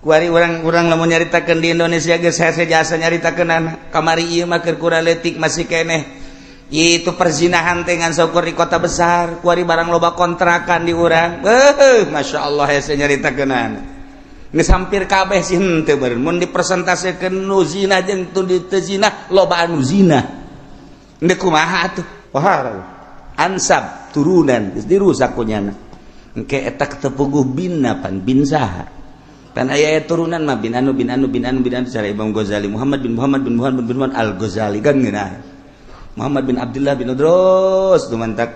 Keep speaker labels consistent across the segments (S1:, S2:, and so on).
S1: Kuari urang-urang lamun nyaritakeun di Indonesia geus hese jasa nyaritakeun anak. Kamari ieu mah keur kurang leutik masih keneh. Itu perzinahan teh ngan saukur di kota besar, kuari barang loba kontrakan di urang. Masya Allah, hese nyaritakeun anak. Geus hampir kabeh sih henteu beureun. Mun dipresentasekeun nu zina jeung tu di teu zina, loba anu zina. Endek kumaha atuh? Wah, ansab turunan geus dirusak ku nyana. Engke eta tepuguh binna pan bin saha? Kan aya turunan mah bin anu bin anu bin anu bin anu, cara Imam Ghazali, Muhammad bin Muhammad bin Muhammad bin Muhammad Al Ghazali kan ngeunah. Muhammad bin Abdullah bin terus dumantak.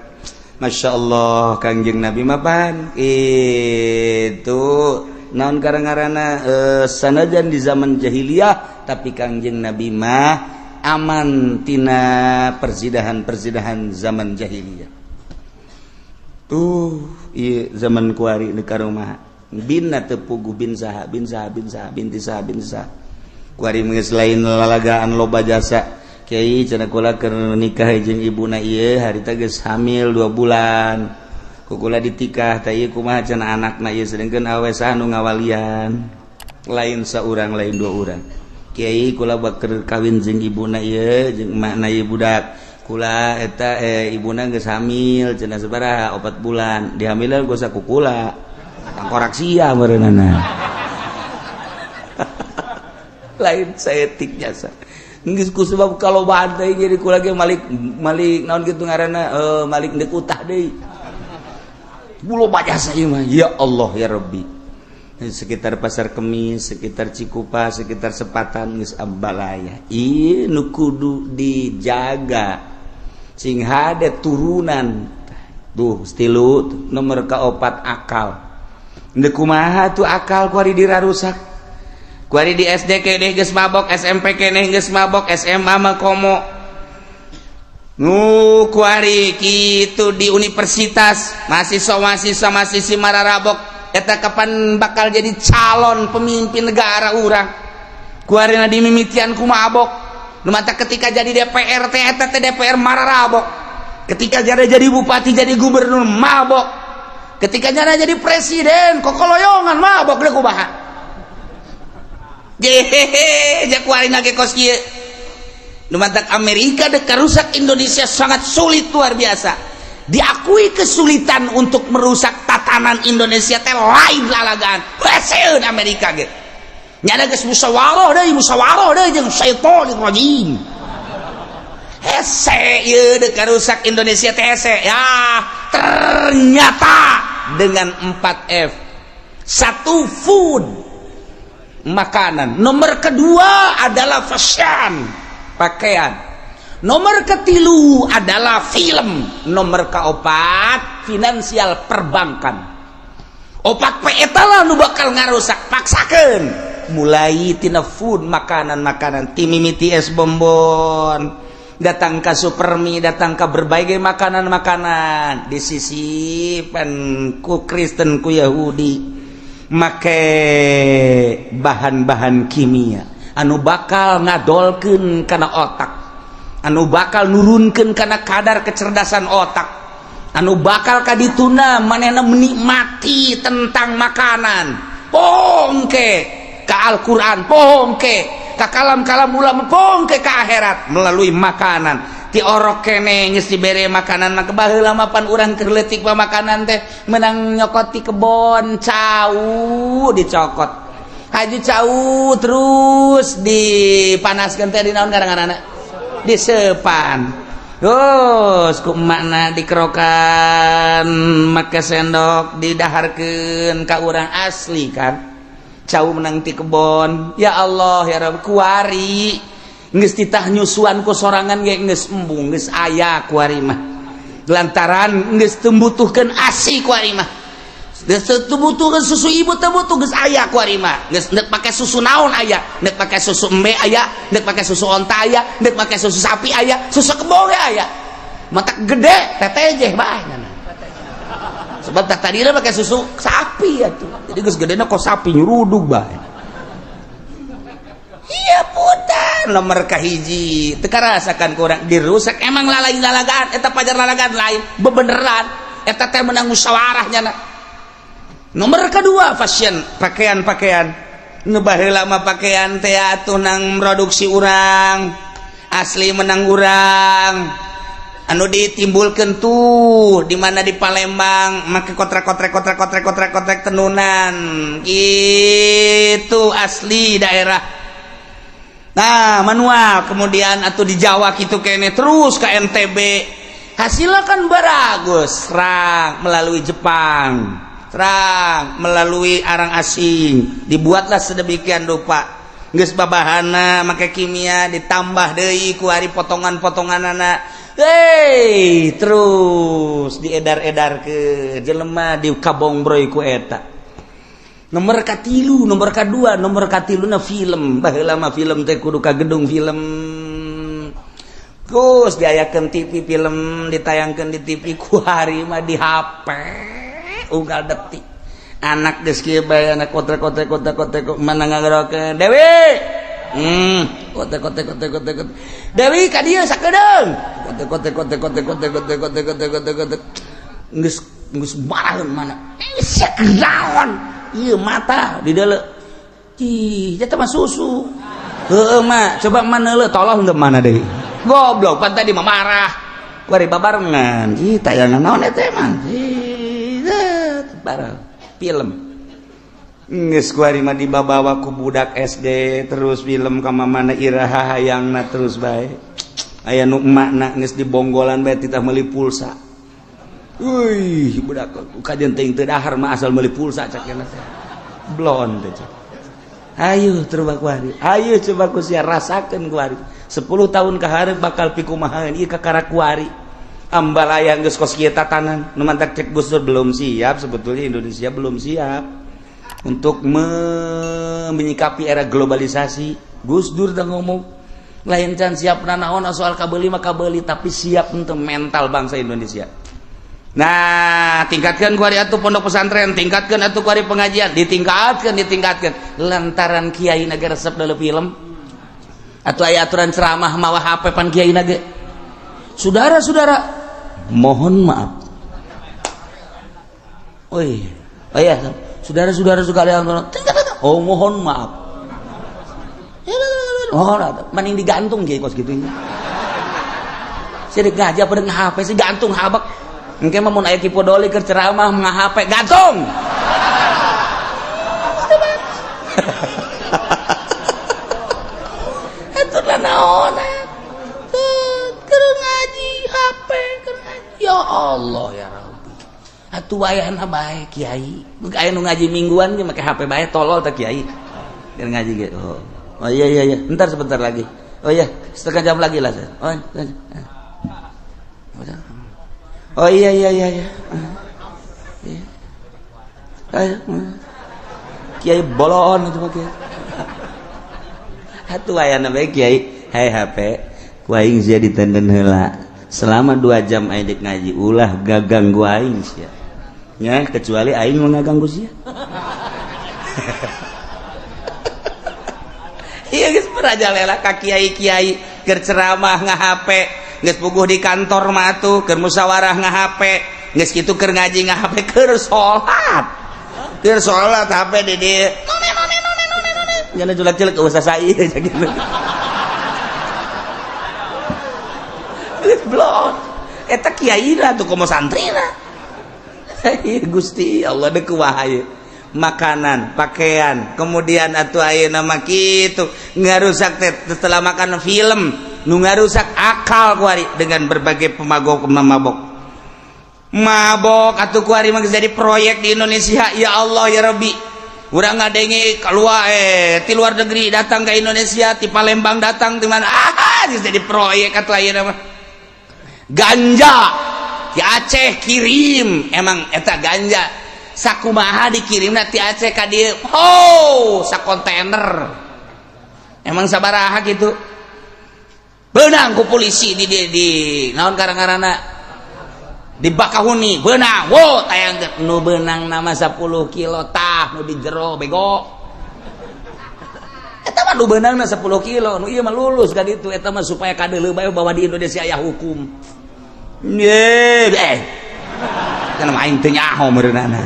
S1: Masya Allah, Kangjeng Nabi mapan itu naon karang-karana sanajan di zaman jahiliyah, tapi Kangjeng Nabi mah aman tina perzidahan-perzidahan zaman jahiliyah tuh. Iya, zaman kuari di rumah binna tepugu bin saha, bin saha, bin saha, binti saha, bin saha. Kuari geus lain lalagaan, loba jasa. Kiai, cenah, kula keur nikah jeung ibuna ieu harita geus hamil 2 bulan, ku kula ditikah teh ieu kumaha cenah anakna ieu, sedengkeun awe saha nu ngawalian? Lain saurang, lain dua urang. Kiai, kula bakeur kawin jeung ibuna ieu, jeung emakna ieu budak kula eta, ibuna geus hamil cenah sabaraha? 4 bulan. Dihamilan gosa ku kula, tangkorak sia meureunana. Lain saeutik jasa geus ku sebab kalau badai jadi kula ge malik malik naon kitu ngaranna, malik deuk utah deui. Loba jasa ieu mah, ya Allah ya Rabbi. Sekitar Pasar Kemis, sekitar Cikupa, sekitar Sepatan geus abalaya. Ieu nu kudu dijaga sing hade turunan tuh. Stilu nomor kaopat, akal. Ndek kumaha tuh akal kuari dirarusak? Kuari di SD keneh geus mabok, SMP keneh geus mabok, SMA mah komo nu kuari kitu di universitas mahasiswa mahasiswa mahasiswi mararabok. Eta kapan bakal jadi calon pemimpin negara urang? Kuari na dimimitian ku mabok. Nu mata ketika jadi DPR teh, eta teh DPR mararabok. Ketika jadi bupati, jadi gubernur, mabok. Ketika jadi presiden, kokoloyongan mabok. Deh kumaha jehehe kuari ge kos kieu. Nu matak Amerika dek rusak Indonesia sangat sulit, luar biasa. Diakui kesulitan untuk merusak tatanan Indonesia teh lain lalagaan. Heseun Amerika ge nyana geus musyawarah deui, musyawarah deui jeung syaitonir rajim. Hese ieu dek rusak Indonesia teh, hese ya. Ternyata dengan 4 F. Satu, food, makanan. Nomor kedua adalah fashion, pakaian. Nomor ketilu adalah film. Nomor keempat, finansial, perbankan. Opat P eta lah nu bakal ngarusak. Paksakan mulai tina food, makanan-makanan, timimiti es bonbon, datang ke supermi, datang ke berbagai makanan-makanan di sisi pan ku Kristen, ku Yahudi, make bahan-bahan kimia anu bakal ngadolkeun kana otak, anu bakal nurunkeun kana kadar kecerdasan otak, anu bakal kadituna manehna menikmati tentang makanan, pongke ka Al-Qur'an, pongke ka kalam-kalam ulama, pongke ka akhirat melalui makanan. Ti orok kene geus dibere makanan mah. Baheula mah pan urang keur leutik mah makanan teh menang nyokot ti kebon, cau dicokot, haji cau, terus dipanaskeun teh di naon ngaranna, disepan. Terus ku emakna dikerokan make sendok, didaharkeun ka urang. Asli kan cau menang ti kebon. Ya Allah ya Rabb, kuari geus titah nyusuan ku sorangan ge geus embung, geus aya kuari mah, lantaran geus teu butuhkeun ASI kuari mah, geus teu butuhkeun susu ibu, teu butuh, geus aya kuari mah. Geus nek pake susu naon aya, nek pake susu embe aya, nek pake susu onta aya, nek pake susu sapi aya, susu kebo ge aya. Mata gede tetejeh bae, sebab tak tadi pakai susu sapi ya tuh, jadi geus gedena kok sapi nyurudug bae. Iya putar nomor kahiji teu karasakan kurang dirusak. Emang lalai lalagaan eta pajar lalagaan, lain bebeneran eta teh menang musyawarah nyana. Nomor kedua, fashion, pakaian-pakaian. Nu baheula mah pakaian teh atuh nang produksi urang asli, menang urang, anu ditimbulkan tuh di mana, di Palembang, make kotrek kotrek kotrek kotrek kotrek kotrek tenunan itu asli daerah. Nah, manual, kemudian atau di Jawa gitu kene, terus ke NTB, hasilnya kan bagus. Serang melalui Jepang, serang melalui arang asing, dibuatlah sedemikian rupa, geus babahana make kimia, ditambah deui ku ari potongan-potongan anak. Hei, terus diedar-edar ke jelema, di kabongbroy ku eta. Nomor katilu, nomor kedua, nomor katilu na film. Baheula mah film teh kudu ka gedung film. Terus diayakeun TV, film ditayangkeun di TV. Ku hari mah di HP unggal detik. Anak geus kieu bae, anak kotrek kotrek kotrek kotrek, mana ngagerokeun Dewi. Kotek kotek kotek kotek kotek. Dewi, ka dieu sakedeung. Kotek kotek kotek kotek kotek kotek kotek kotek kotek kotek. Geus geus maraheun mana. Eh, sia naon? Ieu mata di dalam. Ih, eta mah susu. Heeh mah, coba mana le tolong teu mana deui. Goblok, pan tadi mah marah. Kuari babarengan. Ih, tayangan naon eta emang? Ih, bareng film. Geus kuari mah dibabawa ku budak SD terus film ka mana, iraha hayangna terus bae. Aya nu emakna geus dibonggolan bae titah meuli pulsa. Wih, budak kajian teuing teu dahar mah asal meuli pulsa cak teh. Blon teh cak. Ayo coba kuari. Ayo coba ku sia rasakeun kuari. 10 tahun ka hareup bakal pikumahaeun ieu kakara kuari. Ambalaya geus kos kieu tatanan. Nu mantak cek Gus Dur belum siap, sebetulnya Indonesia belum siap untuk menyikapi era globalisasi. Gus Dur dah ngomong lain can siap nanaon, soal kabeli mah kabeli, tapi siap untuk mental bangsa Indonesia. Nah, tingkatkan kuari atuh pondok pesantren, tingkatkan atuh kuari pengajian, ditingkatkan, ditingkatkan, lantaran kiai naga resep dalam film atau aya aturan ceramah mawa HP. Pan kiai naga, "Saudara-saudara, mohon maaf." Oh iya, oh iya, saudara-saudara sekalian, oh mohon maaf. Oh, mending digantung kiai kos gitu. Saya ngaji pada HP sih, gantung habak. Engke mah mun aya Ki Podoli keur ceramah nge-HP, gantung. Itu naon? Keur ngaji HP, keur ngaji. Ya Allah ya Rabbi. Atuh wayahna bae kiai. Aya nu ngaji mingguan ge make HP bae, tolol teh kiai. Keur ngaji ge. Oh. Oh iya. Ntar sebentar lagi. Oh iya, setengah jam lagi lah. Oh, oh iya. Iya. Ayo. Kiai bolon itu mah kiai. Atuh wayahna bae kiai. Hai HP, ku aing sia ditenden heula. Selama 2 jam aing dek ngaji, ulah gaganggu aing sia. Ya, kecuali aing mau ngaganggu sia. Iya geus merajalela ka kiai-kiai keur ceramah nge-HP, geus puguh di kantor mah atuh keur musyawarah nge-HP, geus kitu keur ngaji nge-HP, keur salat. Keur salat HP di dieu. None none none none none. Jangan julak-julak usah sai gitu. Geus blon. Eta kiai lah tuh, komo santrina. Gusti Allah, dek kumaha ieu? Makanan, pakaian, kemudian atuh ayeuna mah kitu ngarusak teh setelah makan film, nu ngarusak akal kuari dengan berbagai pemabok mabok. Mabok atuh kuari mah jadi proyek di Indonesia. Ya Allah ya Rabbi. Urang ngadenge keluar ti luar negeri datang ke Indonesia, ti Palembang datang, di mana, ah jadi proyek atuh ayeuna mah. Ganja di Aceh kirim, emang eta ganja sakumaha dikirim ti Aceh ka dieu? Oh, sakontainer. Emang sabaraha gitu benang ku polisi di naon karang-karana di Bakahuni benang. Wo, tayang nu benang nama 10 kilo tah nu di jero, bego. Eta mah nu beunangna 10 kilo, nu ieu mah lulus ka ditu. Eta mah supaya kadeuleu bae bahwa di Indonesia aya hukum. Ye, eh, kan aing teu nyaho meureunana.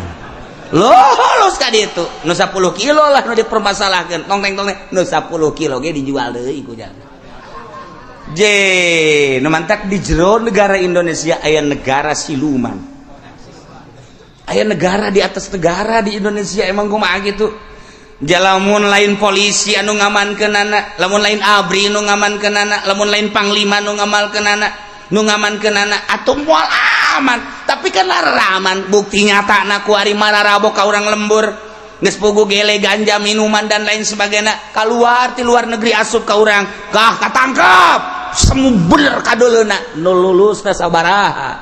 S1: Lolos ka ditu nu 10 kilo lah nu dipermasalahkeun, tong teng tong nu 10 kilo ge dijual deui ku jalma. Je nu mantak di jero negara Indonesia aya negara siluman, aya negara di atas negara di Indonesia. Emang kumaha gitu? Lamun lain polisi anu ngamankeunana, lamun lain ABRI nu ngamankeunana, lamun lain panglima nu ngamalkeunana, nu ngamankeunana atuh moal aman. Tapi kan aman, bukti nyata na kuari mararabok ka urang lembur geus pugu gele, ganja, minuman, dan lain sebagainya keluar ti luar negeri asup ka urang, kah katangkap semu bener kadeuleuna. Nu lulus teh sabaraha?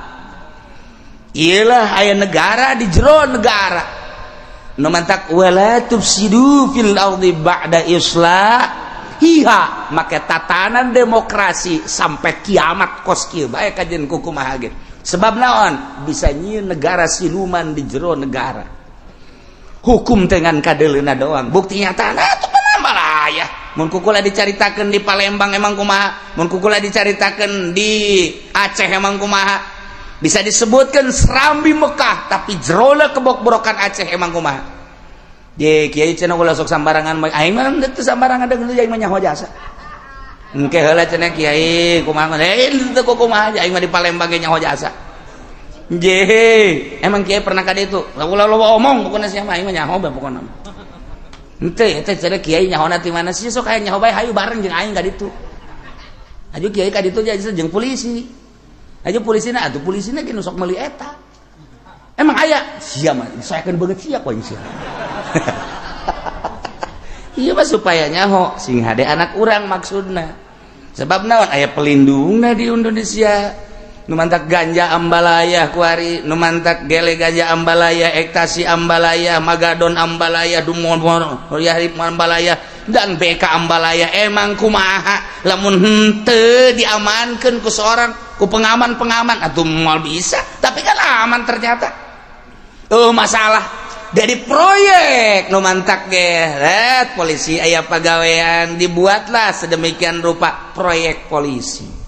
S1: Iyalah, aya negara di jero negara nu mantak wala tufsidu fil ardi ba'da islahiha. Make tatanan demokrasi sampai kiamat kos kieu bae kajian kumaha ge. Sebab naon? Bisa nyieun negara siluman di jero negara, hukum dengan kadeuleuna doang. Bukti nyata nah itu ya, mun kukula dicaritakeun di Palembang emang kumaha, mun kukula dicaritakeun di Aceh emang kumaha, bisa disebutkan Serambi Mekah, tapi jerona kebok-borokan Aceh emang kumaha. Je kiai cenah ulah sok sambarangan, aing mah teu sambarangan, deung aing mah nyaho jasa. Engke heula cenah kiai kumaha, eh teu kumaha, aing mah di Palembang ge nyaho jasa. Je emang kiai pernah ka ditu? Ulah loba omong pokona, sia mah aing mah nyaho bae pokona. Henteu eta cenah kiai nyahona ti mana sih? Sok aya nyaho bae, hayu bareng jeung aing ka ditu. Hayu kiai ka ditu jeung polisi. Hayu polisina atuh, polisina ge nu sok meuli eta. Emang aya sia mah disoekeun beungeut sia poin sia. Iya mah supaya nyaho sing hade anak urang maksudna. Sebab naon? Aya pelindungna di Indonesia. Nu mantak ganja ambalaya kuari, nu mantak gele ganja ambalaya, ekstasi ambalaya, magadon ambalaya, dumon ambalaya, dan BK ambalaya. Emang kumaha lamun henteu diamankeun ku seorang, ku pengaman-pengaman atau moal bisa? Tapi kan aman ternyata. Oh, masalah dari proyek nu mantak ge polisi aya pagawean, dibuatlah sedemikian rupa proyek polisi.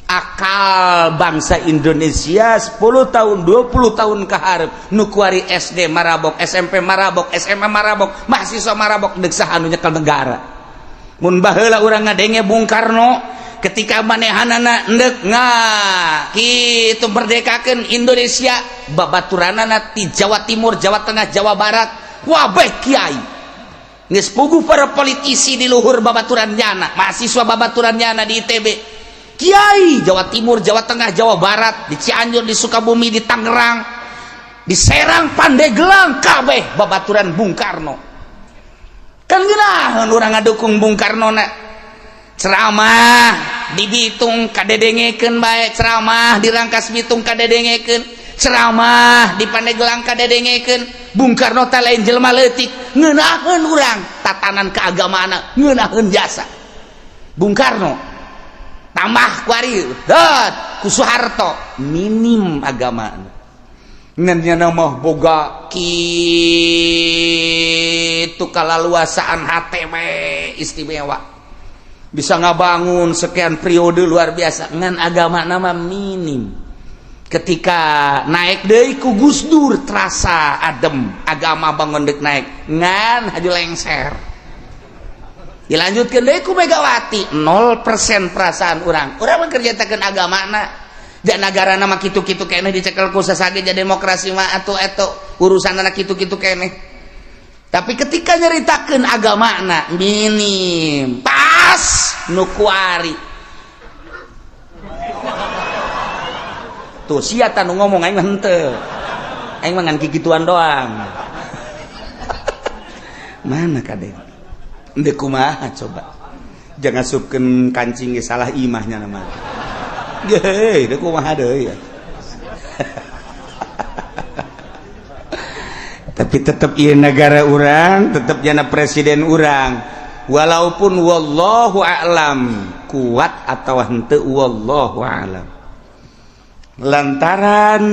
S1: Akal bangsa Indonesia 10 tahun, 20 tahun keharep, nu kuari SD marabok, SMP marabok, SMA marabok, mahasiswa marabok, deuk saha anu nyekel negara? Mun baheula urang ngadenge Bung Karno ketika manehanana endek nga kitu merdekakeun Indonesia, babaturanana ti Jawa Timur, Jawa Tengah, Jawa Barat, wabeh kiai geus puguh, para politisi di luhur babaturan nyana, mahasiswa babaturan nyana di ITB, Kiai Jawa Timur, Jawa Tengah, Jawa Barat, di Cianjur, di Sukabumi, di Tangerang, di Serang, Pandeglang, kabeh babaturan Bung Karno. Kan geunaheun urang ngadukung Bung Karno na ceramah di Bitung kadedengekeun bae, ceramah di Rangkas Bitung kadedengekeun, ceramah di Pandeglang kadedengekeun. Bung Karno teh lain jelema leutik, ngeunaheun urang tatanan keagamaan, ngeunaheun jasa Bung Karno. Tambah kuari dat ku Soeharto minim agama, ngan nya mah boga kitu kalaluasaan HTW istimewa, bisa ngabangun sekian periode luar biasa, ngan agama nama minim. Ketika naik deui ku Gus Dur terasa adem, agama bangun dek naik, ngan haju lengser. Dilanjutkan deui ku Megawati, 0% perasaan urang. Urang mah kerjatakeun agamana dan negara nama kitu-kitu keneh, dicekel ku sasage jadi demokrasi mah atuh eto urusan anak kitu-kitu keneh. Tapi ketika nyeritakeun agamana minim, pas nu kuari tuh sia nu ngomong, aing mah henteu, aing mah ngan kikituan doang. Mana kade? Ndek kumaha coba? Jangan asupkeun kancing ge salah imahnya nama. Geuh, deuk kumaha deui ya. Tapi tetep ieu negara urang, tetep jana presiden urang. Walaupun wallahu a'lam kuat atau henteu, wallahu a'lam. Lantaran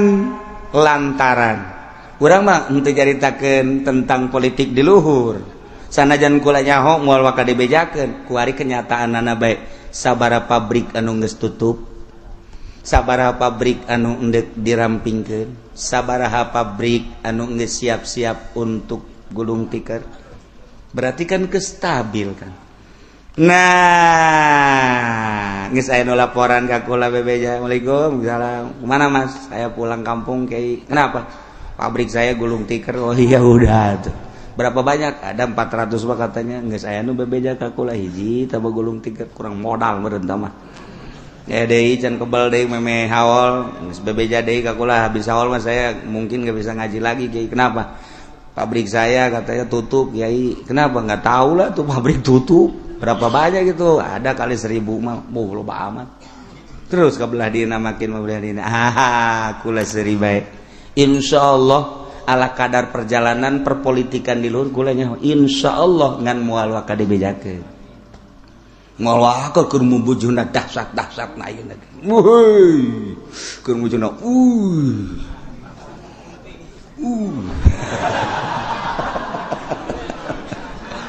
S1: lantaran urang mah henteu caritakeun tentang politik di luhur. Sanajan kula nyaho moal waka dibejakeun, kuari kenyataanana bae sabara pabrik anu geus tutup. Sabaraha pabrik anu endek dirampingkeun, sabaraha pabrik anu geus siap-siap untuk gulung tikar, berarti kan kestabil kan. Nah, geus aya nu laporan ka kula, bebeja, "Assalamualaikum." "Salam." "Kemana, Mas?" "Saya pulang kampung, Kiai." "Kenapa?" "Pabrik saya gulung tikar." "Oh iya, udah tuh. Berapa banyak?" "Ada 400, Pak," katanya. Geus aya nu bebeja ka kula, hiji tambah gulung tikar, kurang modal meureun mah. Ya deui can kebal deui meme haul, geus bebeja deui ka kula, "Habis haul mah saya mungkin gak bisa ngaji lagi, Kiai." "Kenapa?" "Pabrik saya," katanya, "tutup, Kiai." "Kenapa?" "Nggak tahu lah tuh pabrik tutup." "Berapa banyak gitu?" "Ada kali 1.000 mah." "Oh, loba amat." Terus ke belah dina, makin belah dina. Ah, kula seuri bae. Insyaallah ala kadar perjalanan perpolitikan di luhur kula nya, insyaallah ngan moal waka dibejakeun. Moal waka keur mubujuna dahsyat-dahsyat na ayeuna. Wuih. Keur mujuna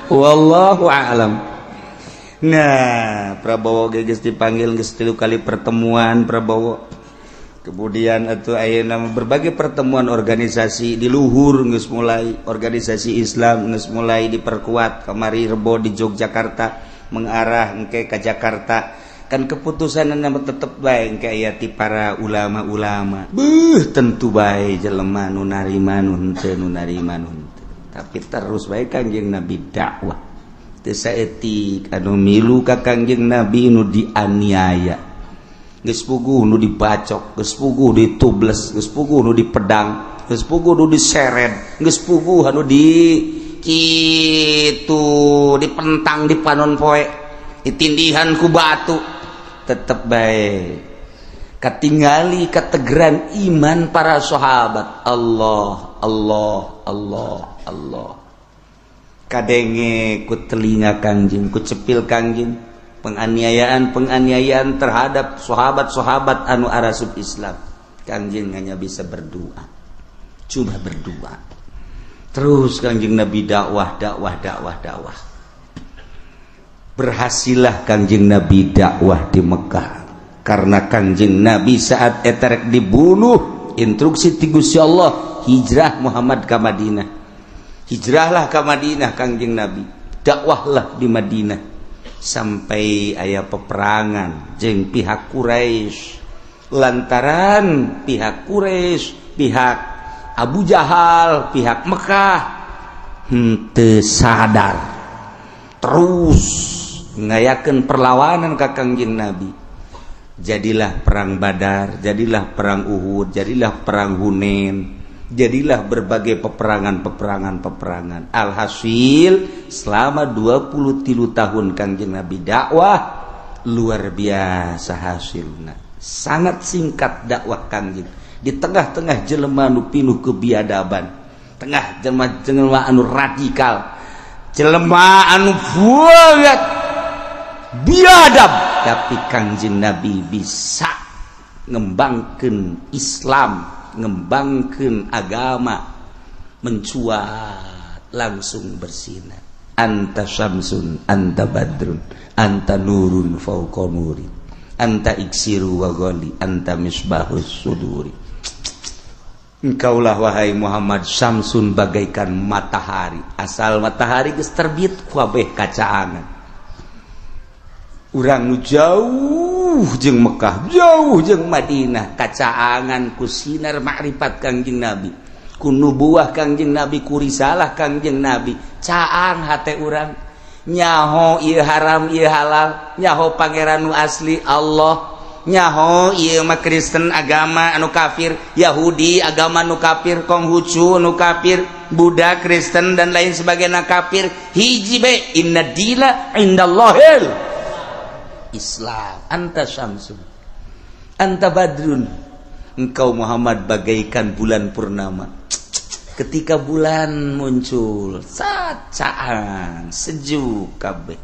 S1: Wallahu a'lam. Nah, Prabowo geus dipanggil, geus tilu kali pertemuan Prabowo. Kemudian atau ayeuna berbagai pertemuan organisasi di luhur geus mulai, organisasi Islam geus mulai diperkuat. Kamari Rebo di Yogyakarta, mengarah engke ke Jakarta. Kan keputusan nama tetep bae engke aya ti para ulama-ulama. Beuh, tentu bae jelema nu narima, nu henteu, nu narima, nu henteu. Tapi terus bae Kangjeng Nabi dakwah. Teu saeutik anu milu ka Kangjeng Nabi nu dianiaya. Geus puguh nu dibacok, geus puguh ditubles, geus puguh nu dipedang, geus puguh nu diseret, geus puguh anu di kitu dipentang di panon poe, ditindihan ku batu, tetep bae katingali kategeran iman para sahabat. Allah, Allah, Allah, Allah. Kadenge ku telinga Kangjeng, ku cepil Kangjeng, penganiayaan-penganiayaan terhadap sahabat-sahabat anu arasup Islam. Kangjeng hanya bisa berdoa, cuma berdoa terus. Kangjeng Nabi dakwah, dakwah, dakwah, dakwah. Berhasillah Kangjeng Nabi dakwah di Mekah, karena Kangjeng Nabi saat eterek dibunuh, instruksi ti Gusti Allah, hijrah Muhammad ke Madinah. Hijrahlah ke Madinah Kangjeng Nabi, dakwahlah di Madinah sampai aya peperangan jeung pihak Quraisy, lantaran pihak Quraisy, pihak Abu Jahal, pihak Mekah henteu sadar, terus ngayakeun perlawanan ka Kangjeng Nabi. Jadilah perang Badar, jadilah perang Uhud, jadilah perang Hunain, jadilah berbagai peperangan-peperangan peperangan. Alhasil selama 23 tahun Kangjeng Nabi dakwah, luar biasa hasilnya. Sangat singkat dakwah Kangjeng di tengah-tengah jelema nu pinuh kebiadaban, tengah jelema jelema anu radikal, jelema anu banget biadab, tapi Kangjeng Nabi bisa ngembangkan Islam, ngembangkan agama, mencuat langsung bersinar. Anta syamsun, anta badrun, anta nurun fauqa nurin, anta iksiru wa ghali, anta misbahus suduri. Engkaulah, wahai Muhammad, syamsun, bagaikan matahari. Asal matahari geus terbit, kabeh kacaangan. Urang nu jauh jeung Mekah, jauh jeung Madinah, kacaangan ku sinar makrifat Kangjeng Nabi, ku nubuah Kangjeng Nabi, ku risalah Kangjeng Nabi. Caang hate urang, nyaho ieu haram, ieu halal, nyaho pangeran nu asli Allah, nyaho ieu mah Kristen agama anu kafir, Yahudi agama nu kafir, Konghucu nu kafir, Buddha, Kristen dan lain sebagainya kafir. Hiji be, inna dina indallahil Islam. Anta syamsun, anta badrun. Engkau Muhammad bagaikan bulan purnama. Ketika bulan muncul, caang sejuk kabeh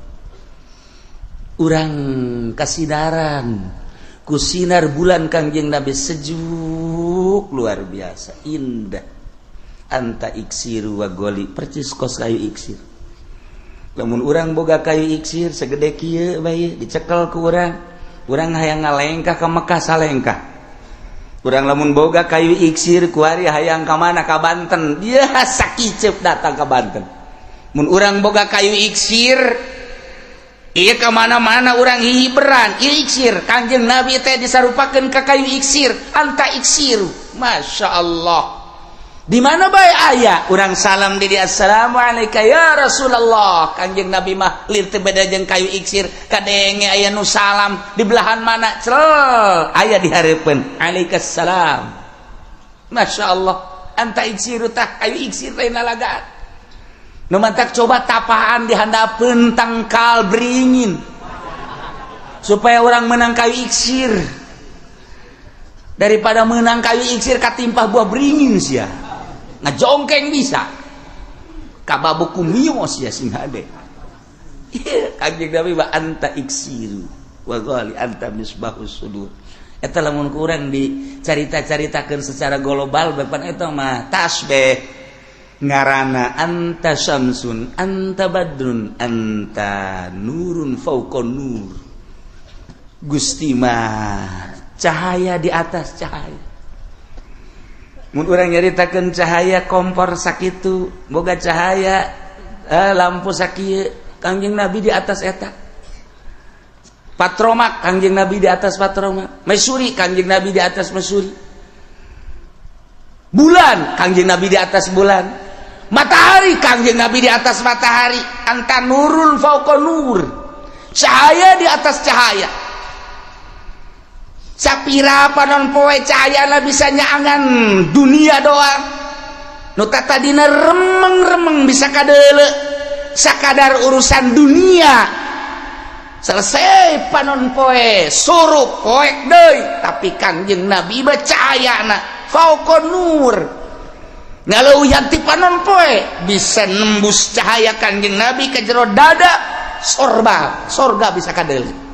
S1: urang kasinaran ku sinar bulan Kangjeng Nabi, sejuk luar biasa indah. Anta iksiru wa goli, percis kos kayu iksir. Lamun urang boga kayu iksir segede kieu bae, dicekel ku urang, Urang hayang ngalengkah ka Mekah salengkah. Urang lamun boga kayu iksir kuari hayang ka mana, ka Banten, dia sakiceup datang ka Banten. Mun urang boga kayu iksir, iya, kemana-mana urang hiberan. Iksir Kangjeng Nabi teh disarupakeun ka kayu iksir. Anta iksir, Masya Allah. Di mana bae aya urang salam di dia, "Assalamualaikum ya Rasulullah." Kangjeng Nabi mah lir teu beda jeung kayu iksir. Kadenge aya nu salam di belahan mana, cel aya di hareupeun, "Alaikassalam." Masya Allah, anta iksiru. Tah, kayu iksir teh nalagaan nu mantak coba tapaan di handapeun tangkal beringin supaya orang menang kayu iksir, daripada menang kayu iksir katimpah buah beringin sia ngajongkeng, bisa kababu kumios ya. Sing hade Kanjeng Nabi wa anta iksiru wa ghali anta misbahus sudur. Eta lamun kurang dicarita-caritakeun secara global bapan, eta mah tasbih ngarana. Anta syamsun, anta badrun, anta nurun fauqa nur. Gusti mah cahaya di atas cahaya. Mun urang nyaritakeun cahaya kompor sakitu boga cahaya, lampu sakieu, Kangjeng Nabi di atas eta. Patromak, Kangjeng Nabi di atas patromak. Mesuri, Kangjeng Nabi di atas mesuri. Bulan, Kangjeng Nabi di atas bulan. Matahari, Kangjeng Nabi di atas matahari. Anta nurun fauqa nur, cahaya di atas cahaya. Sapira panon poe cahayana bisa nyaangan dunia doang. Nu tadina remeng-remeng bisa kadeule sakadar urusan dunia, selesai panon poe surup poek deui. Tapi Kangjeng Nabi mah cahayana fauqa nur, ngaleuwihan ti panon poe. Bisa nembus cahaya Kangjeng Nabi ke jero dada, sorba sorga bisa kadeule.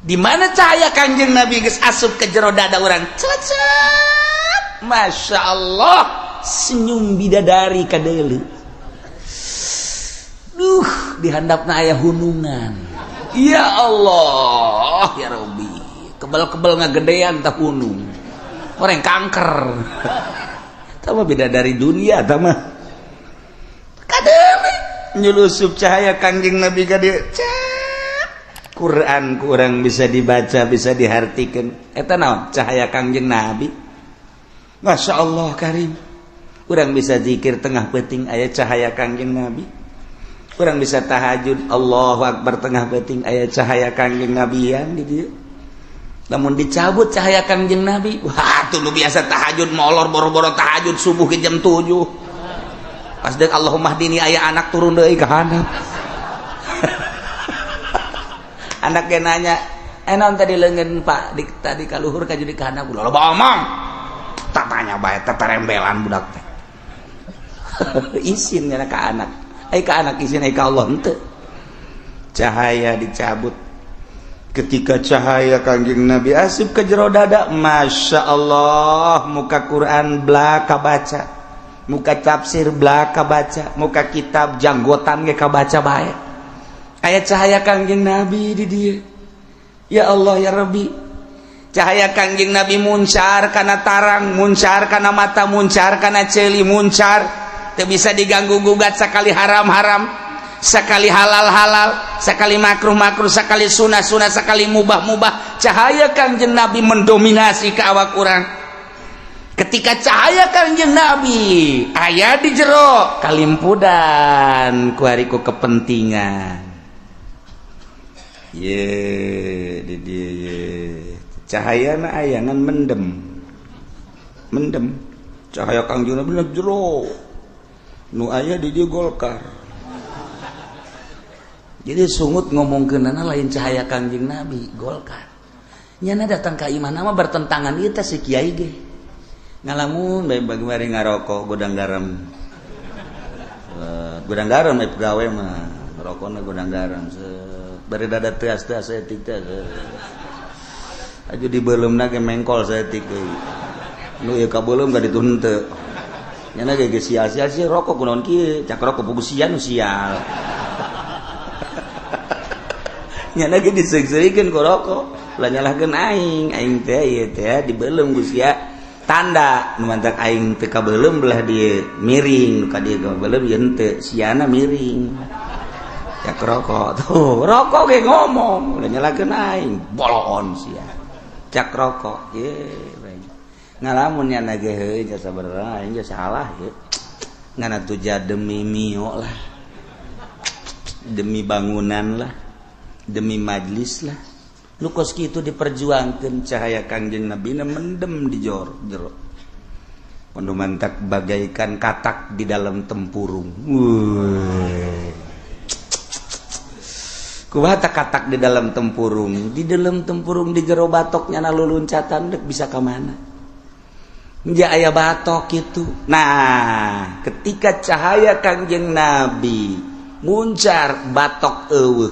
S1: Di mana cahaya Kangjeng Nabi geus asup ke jero dada urang, cecep, Masya Allah, senyum bidadari kadeule. Duh, dihandapna aya hunungan. Ya Allah ya Rabbi, kebal-kebal ngagedean tah hunung orang kanker. Tama beda dari dunia, tama kadeule nyulusup cahaya Kangjeng Nabi ka dieu. Quran kurang bisa dibaca, bisa dihartikan. Eta naon? Cahaya Kangjeng Nabi. Masya Allah karim. Urang bisa zikir tengah peuting aya cahaya Kangjeng Nabi. Urang bisa tahajud, Allahu Akbar, tengah peuting aya cahaya Kangjeng Nabian di dieu. Lamun dicabut cahaya Kangjeng Nabi, wah, tuh lu biasa tahajud molor, boro-boro tahajud subuh ke jam 7 pas dek Allahumma hdini, aya anak turun deui ka handap. Anaknya nanya, "Eh, naon tadi leungeun Pak di tadi ka luhur ka jadi ka handap?" "Loba omong." Tak tanya bae, teterembelan budak teh. Isin nya ka anak. Ai ka anak isin, ai ka Allah henteu. Cahaya dicabut. Ketika cahaya Kangjeng Nabi asup ke jero dada, Masya Allah, muka Quran belaka baca, muka tafsir belaka baca, muka kitab janggotan ge kabaca bae. Aya cahaya Kangjeng Nabi di dia. Ya Allah ya Rabbi, cahaya Kangjeng Nabi muncar karena tarang, muncar karena mata, muncar karena celi, muncar teu bisa diganggu gugat. Sekali haram-haram, sekali halal-halal, sekali makruh-makruh, sekali sunah-sunah, sekali mubah-mubah, cahaya Kangjeng Nabi mendominasi ke awak urang. Ketika cahaya Kangjeng Nabi aya di jero, kalimpudan kuari ku kepentingan. Ye, di dia ye. Cahaya na ayangan mendem. Mendem. Cahaya Kangjeng Nabi jero. Nu aya di dia Golkar. Jadi sungut ngomong ke nana lain cahaya Kangjeng Nabi, Golkar. Nyana datang ke imah nama bertentangan ieu teh si kiai ge. Ngalamun bae bagi ngarokok Gudang Garam. Gudang Garam pegawai mah rokokna Gudang Garam. Bari dada teas-teas saeutik teh. Aju dibeuleumna ge mengkol saeutik deui. Nu ieu kabeuleum ka ditu henteu. Nyana ge geus sial-sial sih rokok kunaon kieu, cak rokok pugu sia nu sial. Nyana ge diseung-seurikeun ku rokok. Ulah nyalahkeun aing, aing teh ieu teh dibeuleum ku sia. Tanda nu mantak aing teu kabeuleum belah dieu miring, nu ka dieu kabeuleum ieu henteu, siana miring. Ya rokok tuh, rokok ge ngomong, ulah nyalahkeun aing, boloon sia. Cak rokok, ye ngalamun nyana ge heuh sabarang aing ge salah ye. Ngan atuh demi mio lah, demi bangunan lah, demi majlis lah. Lu kos kitu diperjuangkeun cahaya Kangjeng Nabi na mendem di jor jero. Pandu mantak bagaikan katak di dalam tempurung. Wuih. Kumaha katak di dalam tempurung? Di dalam tempurung di jero batoknya na luluncatan dek bisa ka mana? Ja aya batok gitu. Nah, ketika cahaya Kangjeng Nabi muncar batok eueuh.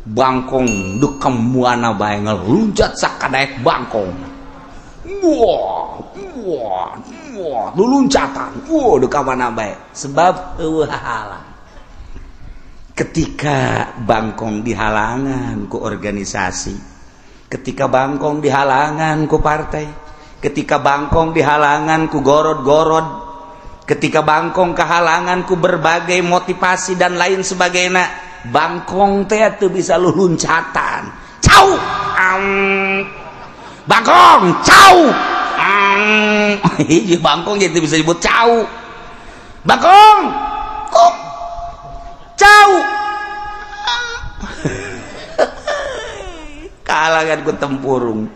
S1: Bangkong dek kamuana bae ngeluncat sakadaek bangkong. Wah, wah, wah, luluncatan. Wah, dek mana bae. Sebab eueuh halang. Ketika bangkong dihalangan ku organisasi, ketika bangkong dihalangan ku partai, ketika bangkong dihalangan ku gorod-gorod, ketika bangkong kehalangan ku berbagai motivasi dan lain sebagainya, bangkong teh teu bisa luluncatan. Cau, bangkong, cau, hiji bangkong jadi bisa disebut cau. Bangkong, kok cau, kahalangan ku tempurung.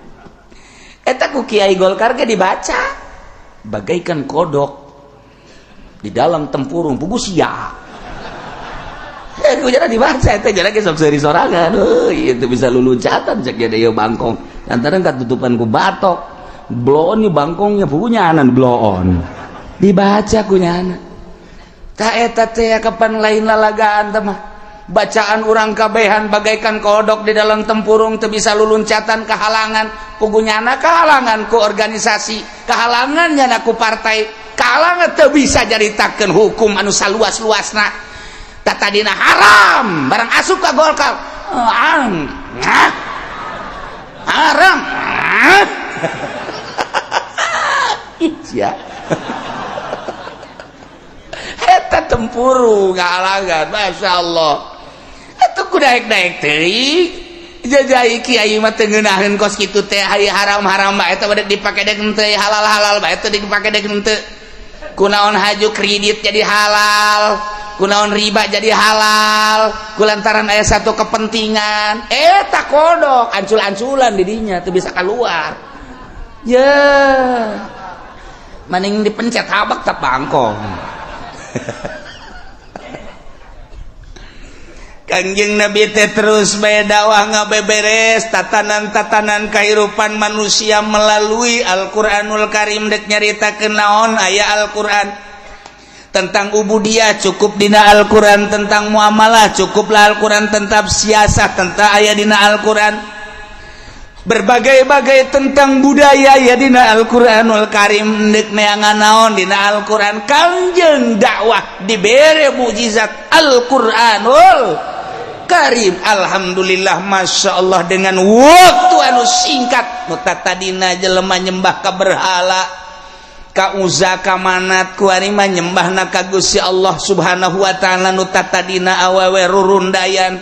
S1: Eta ku Kiai Golkar ge dibaca bagaikan kodok di dalam tempurung pugu sia. Eh, ku jara dibaca eta jara ge sok seuri sorangan. Heuh, itu bisa luluncatan cek ge ieu bangkong. Lantaran katutupan ku batok. Bloon nih bangkongnya pugu nyanan bloon. Dibaca ku nyana. Ta eta teh kapan lain lalagaan teh mah. Bacaan urang kabehan bagaikan kodok di dalam tempurung teu bisa luluncatan kehalangan pugu nyana, kehalangan ku organisasi, kehalangan nyana ku partai, kehalangan teu bisa jaritakeun hukum anu saluas-luasna. Tatadina haram barang asup ka Golkar haram, haram sia. Eta tempurung kehalangan, Masya Allah. Atuh ku daek-daek teuing jajai kiai mah teu ngeunaheun kos kitu teh. Haram-haram bae eta bade dipake dek henteu, halal-halal bae teu dipake dek henteu. Kunaon haju kredit jadi halal, kunaon riba jadi halal? Kulantaran aya satu kepentingan. Eta kodok ancul-anculan didinya teu bisa keluar ya, maning dipencet habak tak bangkong. Kangjeng Nabi teh terus bae dakwah ngabeberes tatanan-tatanan kehidupan manusia melalui Al-Qur'anul Karim. Dek nyaritakeun naon aya Al-Qur'an, tentang ubudiyah cukup dina Al-Qur'an, tentang muamalah cukuplah Al-Qur'an, tentang siasah tentang aya dina Al-Qur'an, berbagai-bagai tentang budaya ya dina Al-Qur'anul Karim. Dek neangan naon dina Al-Qur'an. Kangjeng dakwah dibere mukjizat Al-Qur'anul Karim. Alhamdulillah, Masya Allah, dengan waktu anu singkat nu tadina jelema nyembah ka berhala, ka Uza, ka Manat, kuari mah nyembahna ka Gusti Allah Subhanahu wa taala. Nu tadina awewe rurundayan,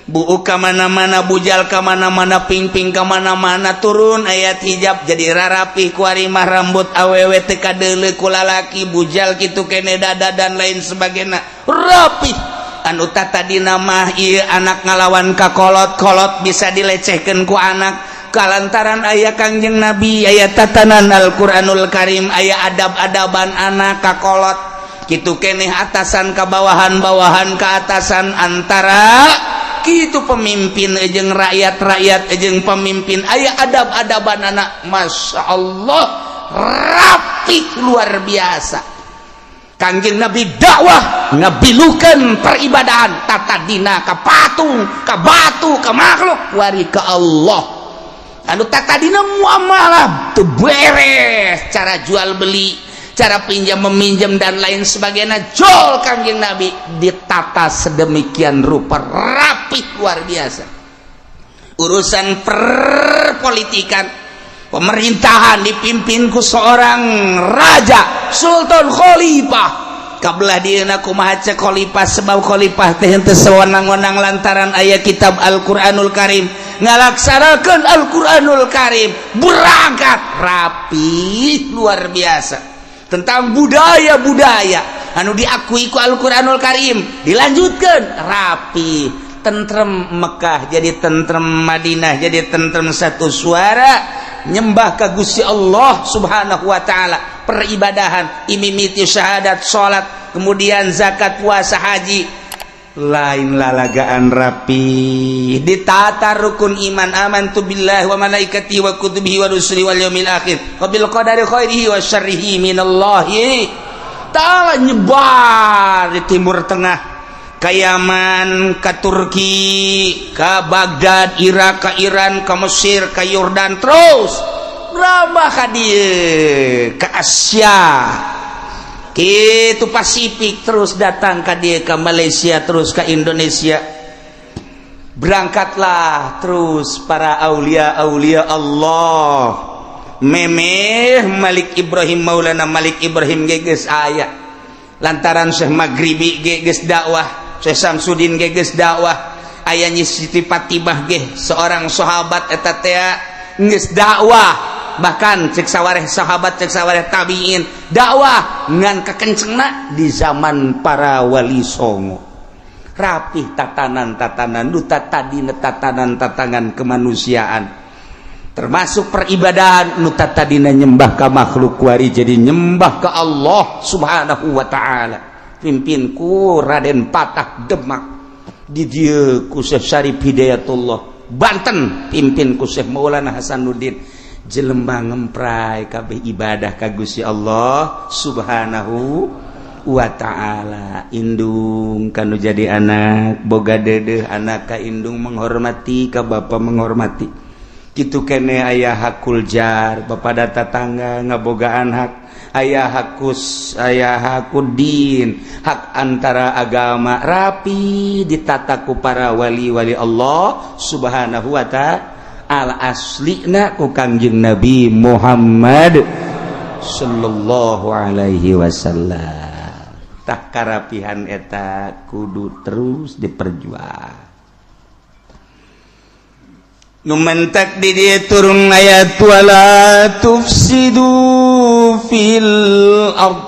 S1: buuk ka mana-mana, bujal ka mana-mana, pingping ka mana-mana, turun ayat hijab jadi rarapi. Kuari mah rambut awewe teu kadeuleu ku lalaki, bujal kitu kene, dada dan lain sebagainya rapi. Anu tadina mah ieu anak ngalawan ka kolot-kolot bisa dilecehkeun ku anak, kalantaran aya Kangjeng Nabi, aya tatanan Al-Qur'anul Karim, aya adab-adaban anak ka kolot kitu keneh, atasan ka bawahan, bawahan ka atasan, antara kitu pemimpin jeung rakyat, rakyat jeung pemimpin aya adab-adaban anak. Masya Allah, rapi luar biasa. Kangjeng Nabi dakwah ngabilukeun peribadahan, tatadina ka patung, ka batu, ka makhluk, wari ka Allah. Anu tatadina muamalah teu beres, cara jual beli, cara pinjam meminjam dan lain sebagainya, jol Kangjeng Nabi ditata sedemikian rupa rapih luar biasa. Urusan perpolitikan, pemerintahan dipimpin ku seorang raja, sultan, khalifah. Kabelah dieuna kumaha cek khalifah, sebab khalifah teh henteu sewenang-wenang lantaran aya kitab Al-Qur'anul Karim, ngalaksanakeun Al-Qur'anul Karim, berangkat rapi luar biasa tentang budaya-budaya anu diakui ku Al-Qur'anul Karim, dilanjutkan rapi, tentrem Mekah jadi tentrem, Madinah jadi tentrem, satu suara nyembah ka Gusti Allah Subhanahu wa taala. Peribadahan imimiti syahadat, salat, kemudian zakat, puasa, haji, lain lalagaan, rapi ditata rukun iman, amantu billahi wa malaikatihi wa kutubihi wa rusuli wal yaumil akhir wa bil qadari khairihi wa syarrihi minallahi ta'ala. Nyebar di Timur Tengah, ke Yaman, ke Turki, ke Baghdad, Irak, ke Iran, ke Mesir, ke Yordan, terus berapa ka dieu, ke Asia gitu, Pasifik, terus datang ke dia, ke Malaysia, terus ke Indonesia. Berangkatlah terus para aulia aulia Allah. Memeh Malik Ibrahim, Maulana Malik Ibrahim geus aya, lantaran Syekh Maghribi geus dakwah, Syekh Samsudin geus dakwah, aya Nyi Siti Fatimah ge, seorang sahabat eta teh geus dakwah. Bahkan cek sawareh sahabat, cek sawareh tabiin, dakwah ngan kekencengna di zaman para wali songo. Rapih tatanan-tatanan duta tadi, tatanan-tatanan kemanusiaan, termasuk peribadahan, nu tadina nyembah ka makhluk kuari jadi nyembah ke Allah Subhanahu wa taala. Pimpin ku Raden Patah Demak, di dieu ku Syekh Syarif Hidayatullah Banten, pimpin ku Syekh Maulana Hasanuddin. Jelema ngempray kabeh ibadah ka Gusti Allah Subhanahu wa taala. Indung kanu jadi anak boga dedeh, anak ka indung menghormati, ka bapa menghormati, kitu kene. Aya hakul jar, bapak tetangga ngabogaan hak, aya hakus, aya hakudin, hak antara agama, rapi ditataku para wali-wali Allah Subhanahu wa ta'ala, aslina ku Kangjeng Nabi Muhammad sallallahu alaihi wasallam. Tah, karapihan eta kudu terus diperjuang. Nu mentak di dieu turun ayat wala tufsidu fil ard,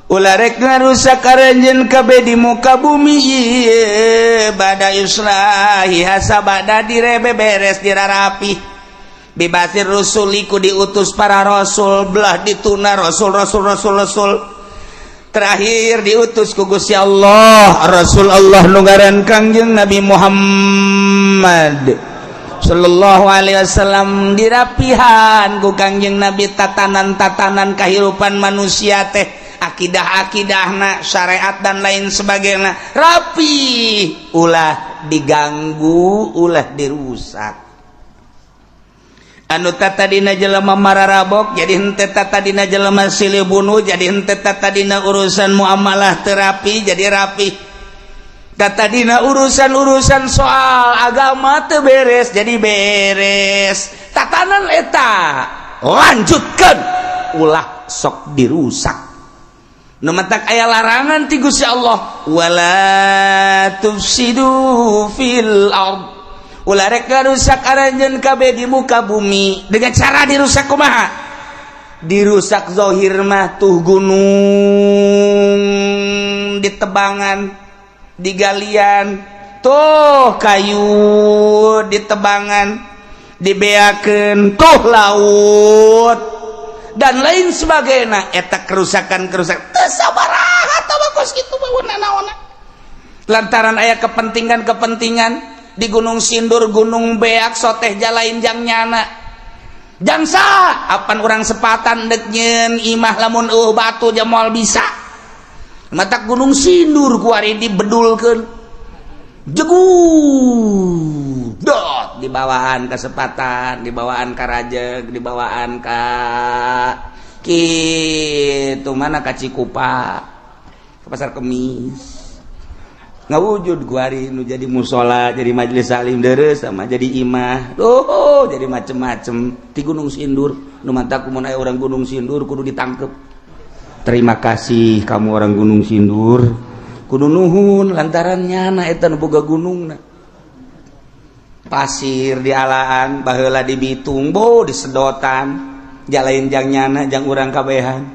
S1: ulah rek ngarusak aranjeun kabeh di muka bumi ieu, bada islahiha, sabada direbe beres, dirarapi, biba'tsir rusuli, ku diutus para rasul. Belah dituna rasul, rasul, rasul, rasul, terakhir diutus ku Gusti Allah Rasul Allah nu ngaran Kangjeng Nabi Muhammad sallallahu alaihi wasallam. Dirapihan ku Kangjeng Nabi tatanan-tatanan kehidupan manusia teh, akidah-akidahna, syariat dan lain sebagainya, rapi, ulah diganggu, ulah dirusak. Anu tadina jelema mararabok jadi henteu, tadina jelema silih bunuh jadi henteu, tadina urusan muamalah terapi jadi rapi, tadina urusan-urusan soal agama teu beres jadi beres. Tatanan eta lanjutkan, ulah sok dirusak. Nu matak aya larangan ti Gusti Allah, wala tufsidu fil ard, ulah rek ngarusak aranjeun kabeh di muka bumi. Dengan cara dirusak kumaha? Dirusak zahir mah tuh gunung ditebangan, digalian, tuh kayu ditebangan, dibeakeun, tuh laut dan lain sebagainya. Eta kerusakan-kerusakan teu sabaraha kos kitu naon, lantaran aya kepentingan-kepentingan di Gunung Sindur, Gunung Beak, soteh jalain jang nyana, jangsa apan orang sepatan dek nyeun imah, lamun batu moal bisa. Matak Gunung Sindur kuari dibedulkeun, jegu dot dibawaan kesempatan, dibawaan ka Rajeg, dibawaan ka kitu mana, ka Cikupa, ke Pasar Kemis. Ngawujud kuari nu jadi musola, jadi majelis taklim deres sama jadi imah. Oh, jadi macem-macem di Gunung Sindur. Nu mantak mun aya orang Gunung Sindur kudu ditangkep. Terima kasih kamu orang Gunung Sindur. Kudu nuhun lantaran nyana eta nu boga gunungna. Pasir dialaan baheula dibitung bo disedotan. Jalain jang nyana jang urang kabehan.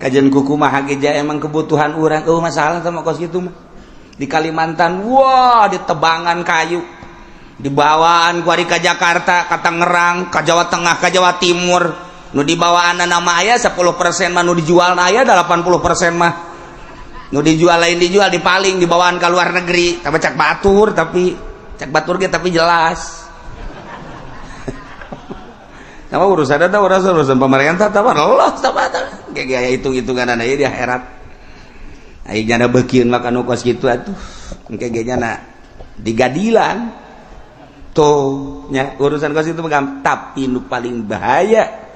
S1: Kajian kuku mah ge emang kebutuhan urang. Oh masalah sama kos kitu mah. Di Kalimantan wah ditebangan kayu dibawaan kuari ka Jakarta, ka Tangerang, ka Jawa Tengah, ka Jawa Timur. Nu dibawaan nama aya 10% mah, nu dijual aya 80% mah nu dijual lain dijual dipaling dibawaan ke luar negeri. Tapi cak batur, tapi cak batur ge tapi jelas sama urusan ada urusan urusan pemerintah tapi Allah sama kayak hitung-hitungan aja di akhirat. Aing nyana beukieun mah kanu kos kitu atuh. Engke ge nyana digadilan. Tuh nya urusan kos itu mah, tapi nu paling bahaya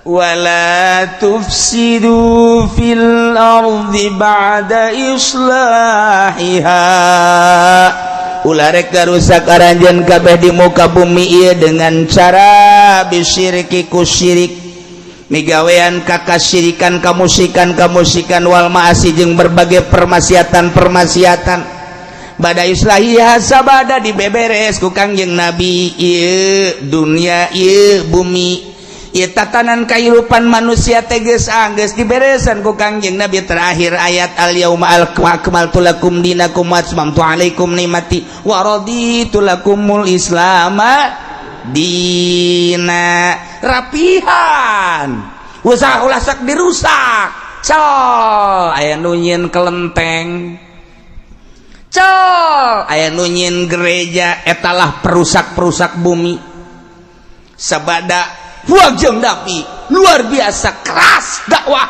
S1: wala tufsidu fil ardi ba'da islahiha. Ulah rek rusak aranjeun kabeh di muka bumi ieu dengan cara bisyirki ku syirik, migawean kakasirikan, kamusikan kamusikan, wal ma'asi jeung berbagai permaksiatan-permaksiatan. Bada islahiha sabada dibeberes ku Kangjeng Nabi ieu dunia, ieu bumi, ieu tatanan kehidupan manusia teges anggeus diberesan ku Kangjeng Nabi. Terakhir ayat al yauma akmaltu lakum dinakum wa atmamtu alaikum nikmati wa raditu lakumul islama dina. Rapihan usaha ulah sok dirusak. Col aya nu nyieun kelenteng, col aya nu nyieun gereja, etalah perusak-perusak bumi. Sabada Kangjeng Nabi luar biasa keras dakwah,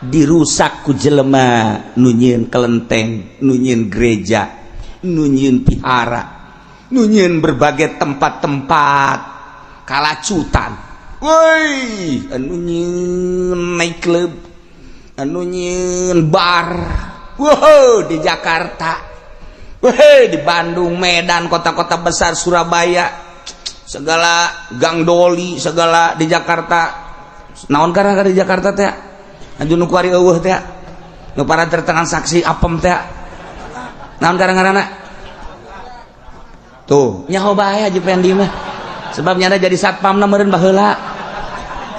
S1: dirusak ku jelema nu nyieun kelenteng, nu nyieun gereja, nu nyieun pihara, nu nyieun berbagai tempat-tempat kalacutan. Woi, anu nyieun night club, anu nyieun bar. Wow, di Jakarta. Woi, di Bandung, Medan, kota-kota besar, Surabaya, segala gang doli, segala di Jakarta. Naon karena di Jakarta teh? Anu nu kuari eueuh teh. Nu para tertransaksi apem teh. Naon karena? Tuh, nyaho bae Haji Pendi mah. Sebab nyana jadi satpam na meureun baheula.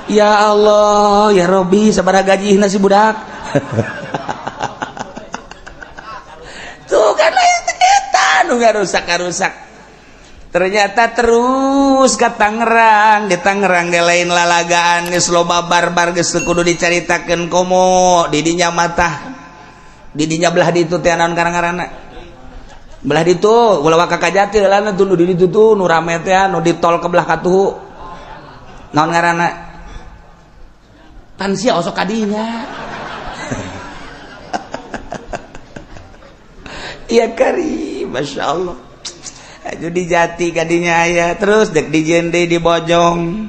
S1: Ya Allah, ya Robi, sabaraha gajihna si budak. Tuh kan lain eta nu ngarusak-ngarusak. Ternyata terus ke Tangerang, di Tangerang ge lain lalagaan, geus loba barbar, geus kudu dicaritakeun komo di dinya matah. Di dinya belah ditu teh naon karang-ngaranna? Belah ditu, ulah waka Kajati lah tuh nu di ditu tuh nu rame teh nu di tol ke belah katuhu. Naon ngaranna? Pan sia osok kadinya. Iya kari, Masya Allah. Aju di Jati kadinya aya, terus dek di jende di Bojong.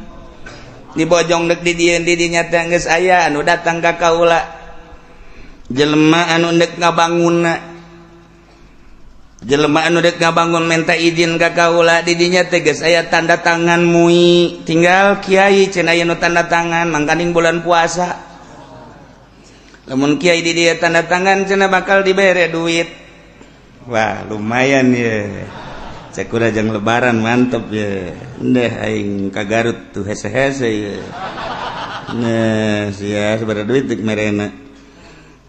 S1: Di Bojong dek di dieun di dinya teh geus aya anu datang ka kaula. Jelema anu dek ngabangunna. Jelema anu dek ngabangun minta izin ka kaula, di dinya teh geus aya tanda tangan MUI, tinggal kiai cenah aya nu tanda tangan mangkaning bulan puasa. Lamun kiai di dieu tanda tangan cenah bakal dibere duit. Wah, lumayan ya. Cek udah jang lebaran mantep ya. Ndeh aing ka Garut tuh hese-hese ya. Nah, sia sabaraha duit dek merena.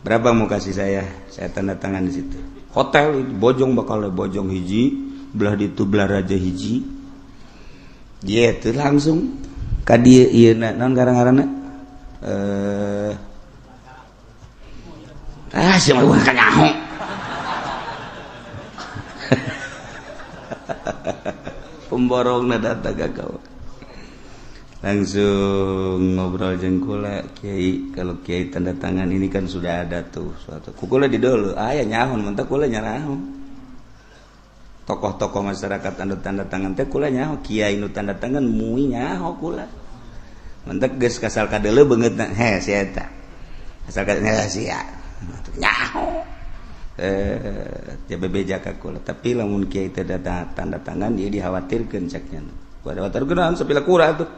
S1: Berapa mau kasih saya? Saya tanda tangan di situ. Hotel itu Bojong bakal Bojong hiji, belah ditu belah Raja hiji. Dia itu langsung ka dieu ieu na naon garang-garana? Ah, sia mah kanyaho. Pemborong datang ke kau langsung ngobrol jeung kula, kiai, kalau kiai tanda tangan ini kan sudah ada tuh suatu kukula di dulu aya nyahun mentak kula nyaraho tokoh-tokoh masyarakat anu tanda tangan teh kula nyaho, kiai nu tanda tangan MUI nyaho kula mentak geus kasal kadeuleu beungeutna he si eta asal ka sia nyaho. Eh, bebeja ka kula, tapi lamun kiai teu tanda tangan dia dikhawatirkeun ceknya. Khawatirkeun naon sapila kura tuh.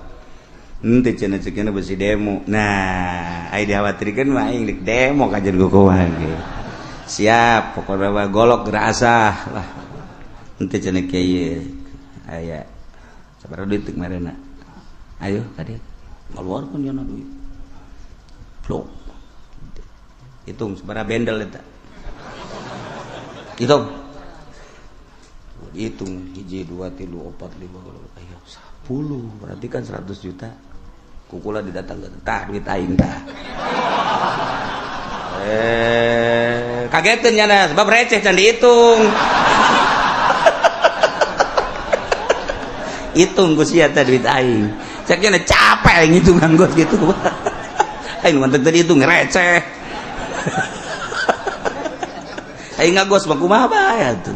S1: Henteu cenah ceknya besi demo. Nah, ai dikhawatirkeun mah aing rek demo kajian kumaha ge. Siap, pokoknya mah golok gerasah lah. Henteu cenah kiai aya sabaraha duit kemarin. Ayo ka dieu. Ngaluarkeun nya duit. Plok. Hitung sabaraha bendel eta. Hitung, hitung, hiji, dua, tilu, opat, lima, ayo 10, berarti kan 100 juta. Ku kula didatang ke tah duit aing tah. Eh, kagetin nyana sebab receh can dihitung. Hitung ku sia teh duit aing. Cek nyana capek aing ngitung nganggot gitu. Aing mantep tadi hitung receh. Aing ngagos mah kumaha bae atuh.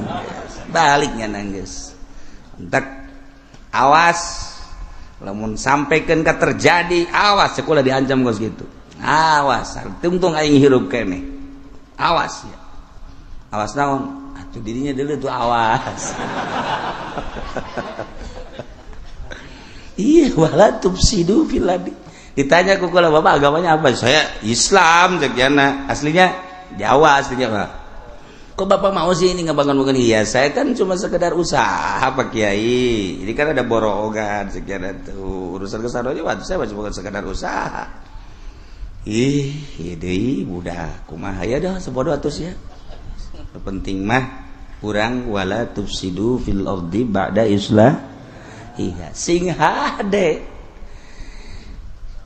S1: Baliknya nangis. Entek awas lamun sampaikan ka terjadi, awas sekolah diancam gos gitu. Awas, tungtung aing hirup keneh. Awas ya. Awas naon? Atuh dirinya dulu tuh awas. Iya, wala tufsidu fil ardi. Ditanya ku kula, bapak agamanya apa? Saya Islam cek jana. Aslinya Jawa aslinya, Pak. Kok bapak mau sih ini ngebangun-bangun? Iya, saya kan cuma sekedar usaha Pak Kiai. Ini kan ada borongan sekian itu urusan kesana aja, waktu saya cuma sekedar usaha. Ih, deui budak kumaha ya dah sebodoh atus ya. Penting mah urang wala tufsidu fil ardi ba'da islah. Iya, sing hade.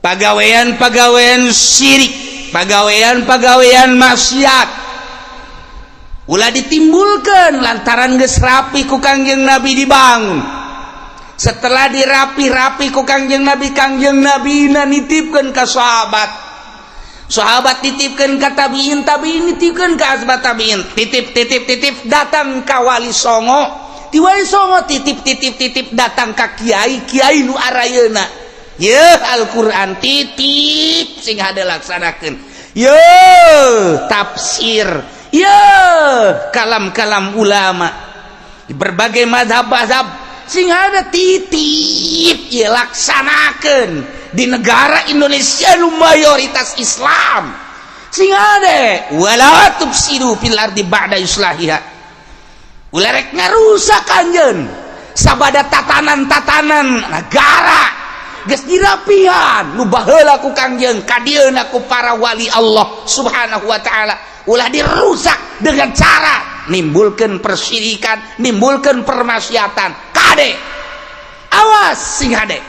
S1: Pagawean-pagawean syirik, pagawean-pagawean maksiat ulah ditimbulkan lantaran geus rapi ku Kangjeng Nabi dibangun. Setelah dirapi-rapi ku Kangjeng Nabi, Kangjeng Nabi na nitipkeun ka sahabat. Sahabat titipkeun ka tabiin, tabiin nitipkeun ka asbat tabiin. Titip titip titip datang ka Wali Songo. Ti Wali Songo titip titip titip datang ka kiai, kiai nu arayeuna. Yeuh Al-Qur'an titip sing hade laksanakeun. Yeuh tafsir, ya kalam-kalam ulama di berbagai mazhab-mazhab sing ada titip ya laksanakan di negara Indonesia nu mayoritas Islam sing ada wala tufsidu fil ardi ba'da islahiha. Ulah rek ngarusak anjeun sabada tatanan-tatanan negara geus dirapihan nu baheula ku Kangjeng kadieuna ku para wali Allah Subhanahu wa taala. Ulah dirusak dengan cara nimbulkan persyirikan, nimbulkan permaksiatan. Kade awas sing hade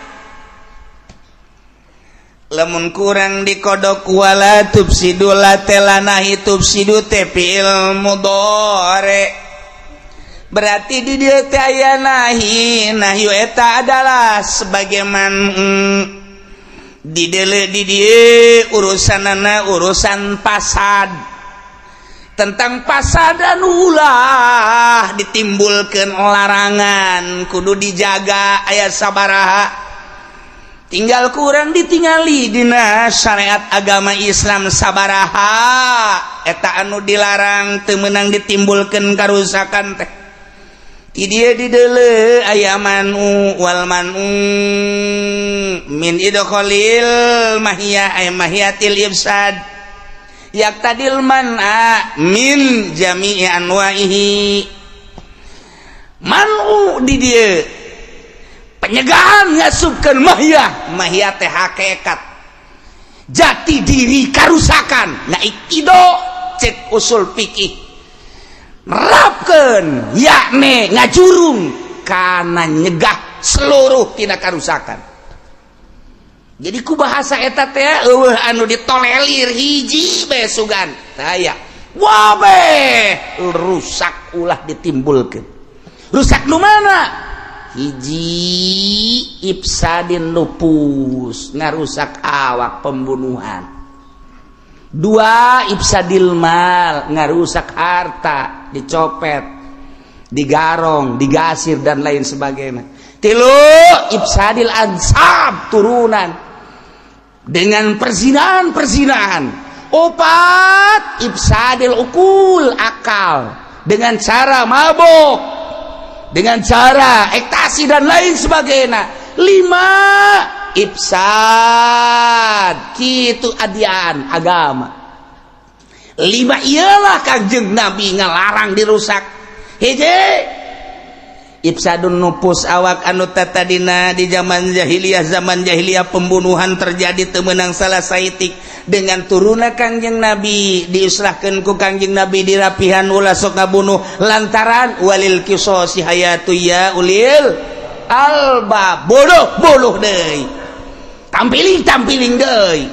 S1: lamun kurang dikodok wala tufsidu la telanahi tufsidu teh fi'il mudhari. Berarti di dieu teh aya nahi, nahyu eta adalah sebagaimana di deuleu di dieu urusanana urusan pasad. Tentang pasadan ulah ditimbulkan larangan kudu dijaga ayat sabaraha tinggal kurang ditingali dina syariat agama Islam sabaraha eta anu dilarang teu meunang ditimbulkan karusakan teh di dieu di deuleu aya manu wal manu min idkhalil mahiyah ay mahiyatil ifsad yaqtadil man'a min jami'i anwa'ihi. Man'u di dieu penyegahan ngasupkeun mahiyah, mahiyah teh hakikat jati diri karusakan. Nah ikido cek usul fikih nerapkeun yakni ngajurung kana nyegah seluruh tina karusakan. Jadi ku bahasa eta teh eueuh anu ditolelir hiji bae sugan taya wabe rusak ulah ditimbulkeun. Rusak nu mana? Hiji ifsadin nufus ngarusak awak pembunuhan. Dua ifsadil mal ngarusak harta dicopet, digarong, digasir dan lain sebagainya. Tilu ifsadil ansab turunan dengan perzinahan-perzinahan. Opat, ifsadil uqul, akal dengan cara mabok, dengan cara ekstasi dan lain sebagainya. Lima, ifsad kitu adian agama. Lima ialah Kangjeng Nabi ngalarang dirusak. Hiji, ifsadun nufus, awak anu tatadina di zaman jahiliyah. Zaman jahiliyah pembunuhan terjadi, teu meunang salah saeutik. Dengan turunna Kangjeng Nabi, diislahkeun ku Kangjeng Nabi, dirapihan, ulah sok ngabunuh lantaran walil qisasi hayatu ya ulil albab. Bodoh bunuh deui, tampiling tampiling deui,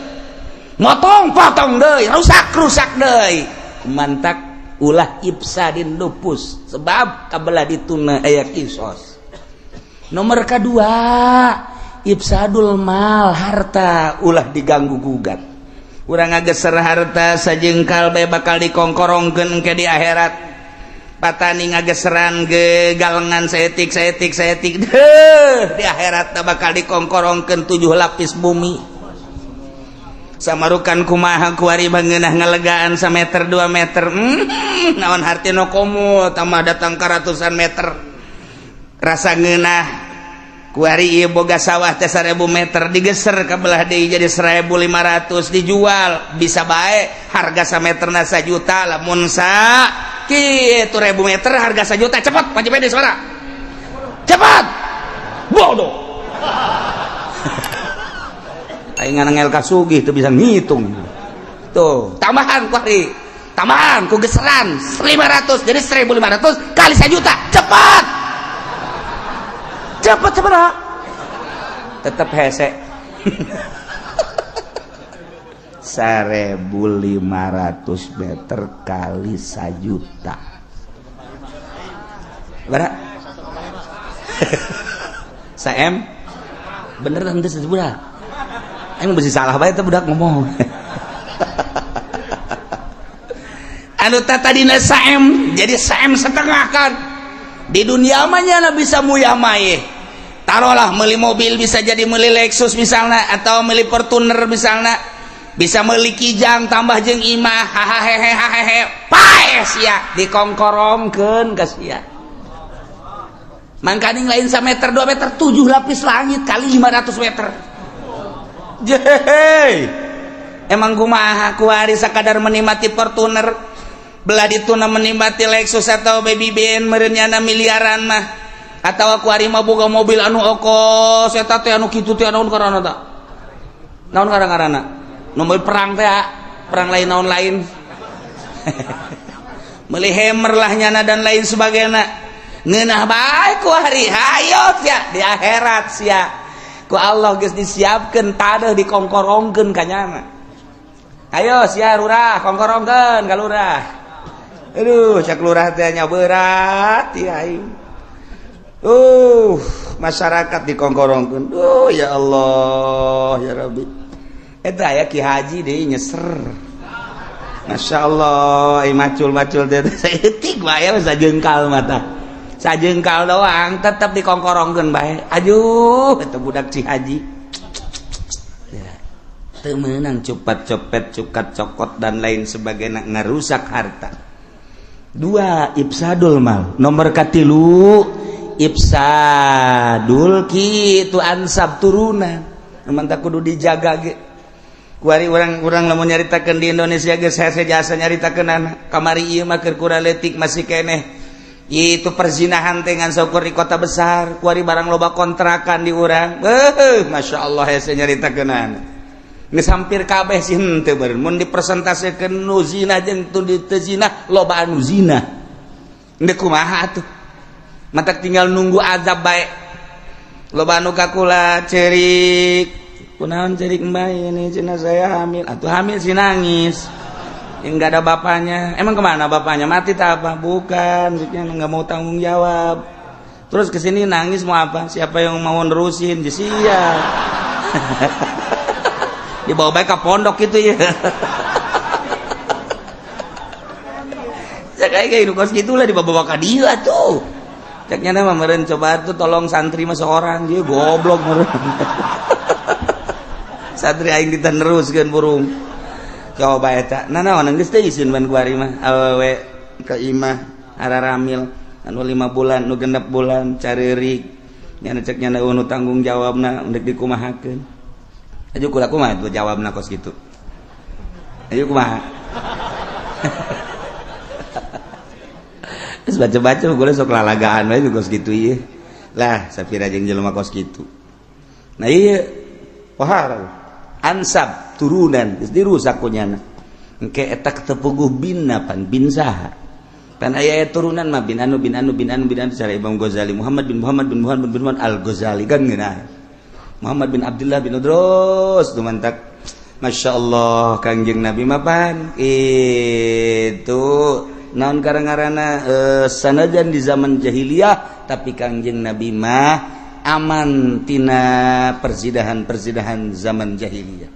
S1: motong potong deui, rusak rusak deui. Mantak ulah ifsadin nufus, sebab kabelah dituna aya kisos. Nomor kedua, ifsadul mal, harta ulah diganggu gugat. Urang ngageser harta sajengkal bae bakal dikongkorongkeun ke di akhirat. Patani ngageseran ge galengan saeutik saeutik saeutik deh, di akhirat bakal dikongkorongkeun tujuh lapis bumi. Samarukan kumaha kuari bangeunah ngalegaan sameter 2 meter, naon hartina komo tambah datang ke ratusan meter. Rasa ngeunah kuari ieu boga sawah teh 1000 meter, digeser ke belah deui jadi 1500, dijual bisa bae harga sameterna sajuta. Lamun sa kitu ribu meter harga sajuta, cepat panci pede suara cepat bodoh. Aing ngel kasugih teu bisa ngitung tuh. Tambahan kuari, tambahan ku geseran 500 jadi 1500 kali 1 juta. Cepat cepat cepat, tetap hese. 1500 meter kali 1 juta berapa? Sa M bener henteu sebuah. Aing mesti salah bae teh budak ngomong. Anu tadina sa M jadi sa M setengah kan. Di dunia mah nya bisa muyah maye. Taruhlah beli mobil, bisa jadi beli Lexus misalnya atau beli Fortuner misalnya, bisa beli Kijang tambah jeung imah, hahaha, paes ya dikongkorongkeun ka sia. Mangkaning lain meter 2 meter, 7 lapis langit kali 500 meter. Jehe. Emang kumaha kuari sakadar menikmati Fortuner, belah dituna menikmati Lexus atau Baby Ben meureun miliaran mah, atau kuari mah boga mobil anu okos eta teh, anu kitu teh, naon ngaranna ta, naon ngaran-ngaranna nu mobil perang teh, perang lain, naon lain, meuli Hummer lah nyana dan lain sebagainya. Ngeunah bae kuari, hayo sia di akhirat sia ku Allah geus disiapkeun tadeuh, dikongkorongkeun ka nyana. Ayo sia lurah, kongkorongkeun ka lurah. Aduh, cak lurah teh nya berat ya aing. Masyarakat dikongkorongkeun. Duh, ya Allah ya Rabbi, eta aya Ki Haji deui nyeser. Masya Allah, ai macul-macul teh saeutik bae, sajengkal mata sajengkal doang tetap dikongkorongkeun bae. Aduh, eta budak Ci Haji ya, teu meunang cepat copet, cukat cokot dan lain sebagainya, ngarusak harta. Dua, ifsadul mal. Nomor katilu, ifsadul kitu ansab, turunan. Mantap, kudu dijaga ge. Kuari urang-urang lamun nyaritakeun di Indonesia geus hese jasa nyaritakeun anak kamari ieu mah keur kurang letik masih keneh itu perzinahan dengan syukur di kota besar. Kuari barang loba kontrakan di urang, Masya Allah, hese nyaritakeun anak geus hampir kabeh sih henteu beureun. Mun dipresentasekeun nu zina jeung teu zina, loba anu zina. Ndek kumaha atuh? Matak tinggal nunggu azab bae. Loba anu kakula cerik, kunaon cerik, Mbak? Ini cina saya hamil atau hamil sih nangis yang nggak ada bapaknya. Emang kemana bapaknya? Mati tak apa? Bukan, maksudnya nggak mau tanggung jawab. Terus kesini nangis mau apa? Siapa yang mau nerusin? Sia dibawa baik ke pondok gitu ya. Saya kayak kayak kos gitulah, dibawa ke dia tuh. Ceknya nama meren, coba tuh tolong santri mah seorang dia goblok meren. Santri aing diteneruskeun burung. Coba eta nanaon geus teu isin ban kuari mah awewe ka imah araramil anu 5 bulan nu 6 bulan careurik nya cek nya nu tanggung jawabna ndek dikumahakeun. Aju kula kumaha tuh jawabna kos kitu? Ayo kumaha? Terus baca-baca gue sok lalagaan we kos kitu ieu. Lah sapira jeung jelema kos kitu. Nah ieu pohara ansab turunan geus dirusak ku nyana. Engke eta tepuguh binna pan bin saha? Pan aya turunan mah bin anu bin anu bin anu bin anu cara Imam Ghazali, Muhammad bin Muhammad bin Muhammad bin Muhammad Al-Ghazali kan ngeunah. Muhammad bin Abdullah bin Udros dumantak. Masya Allah Kangjeng Nabi mapan itu naon karang-karana sanajan di zaman jahiliyah tapi Kangjeng Nabi mah aman tina persidahan-persidahan zaman jahiliyah.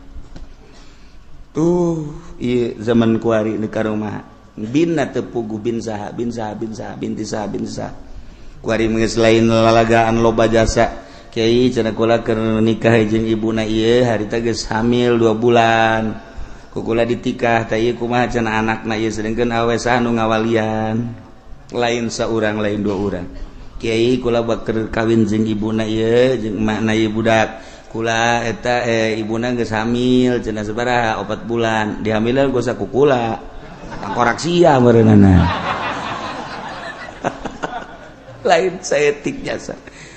S1: Tuh ieu zaman kuari di karumah binna teu puguh bin saha bin saha bin saha binti saha bin saha. Kuari geus lain lalagaan loba jasa. Kiai cenah kula keur nikah jeung ibuna ieu harita geus hamil 2 bulan. Ku kula ditikah teh ieu kumaha cenah anakna ieu sedengkeun awe saha nu ngawalian. Lain saurang lain 2 urang. Kiai kula bakeur kawin jeung ibuna ieu jeung emakna ieu budak. Kula eta ibuna geus hamil cenah sabaraha 4 bulan. Dihamilan geus ku kula. Tangkorak sia meureunana. Lain saetik jasa.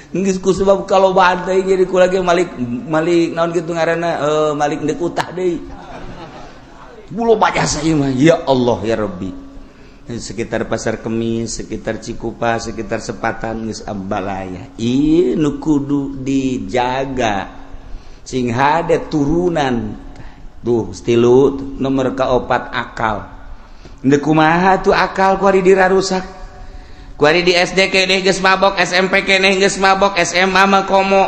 S1: Geus ku sebab kalau badai jadi ku lagi malik malik naon kitu ngaranna malik deuk utah deui. Bulo bajasa ieu mah ya Allah ya Rabbi. Sekitar Pasar Kemis, sekitar Cikupa, sekitar Sepatan geus abalaya. Ieu nu kudu dijaga. Sing hade turunan. Tuh stilu nomor kaopat akal. Deuk kumaha tuh akal ku ari dirarusak. Kuari di SD keneh geus mabok, SMP keneh geus mabok, SMA mah komo.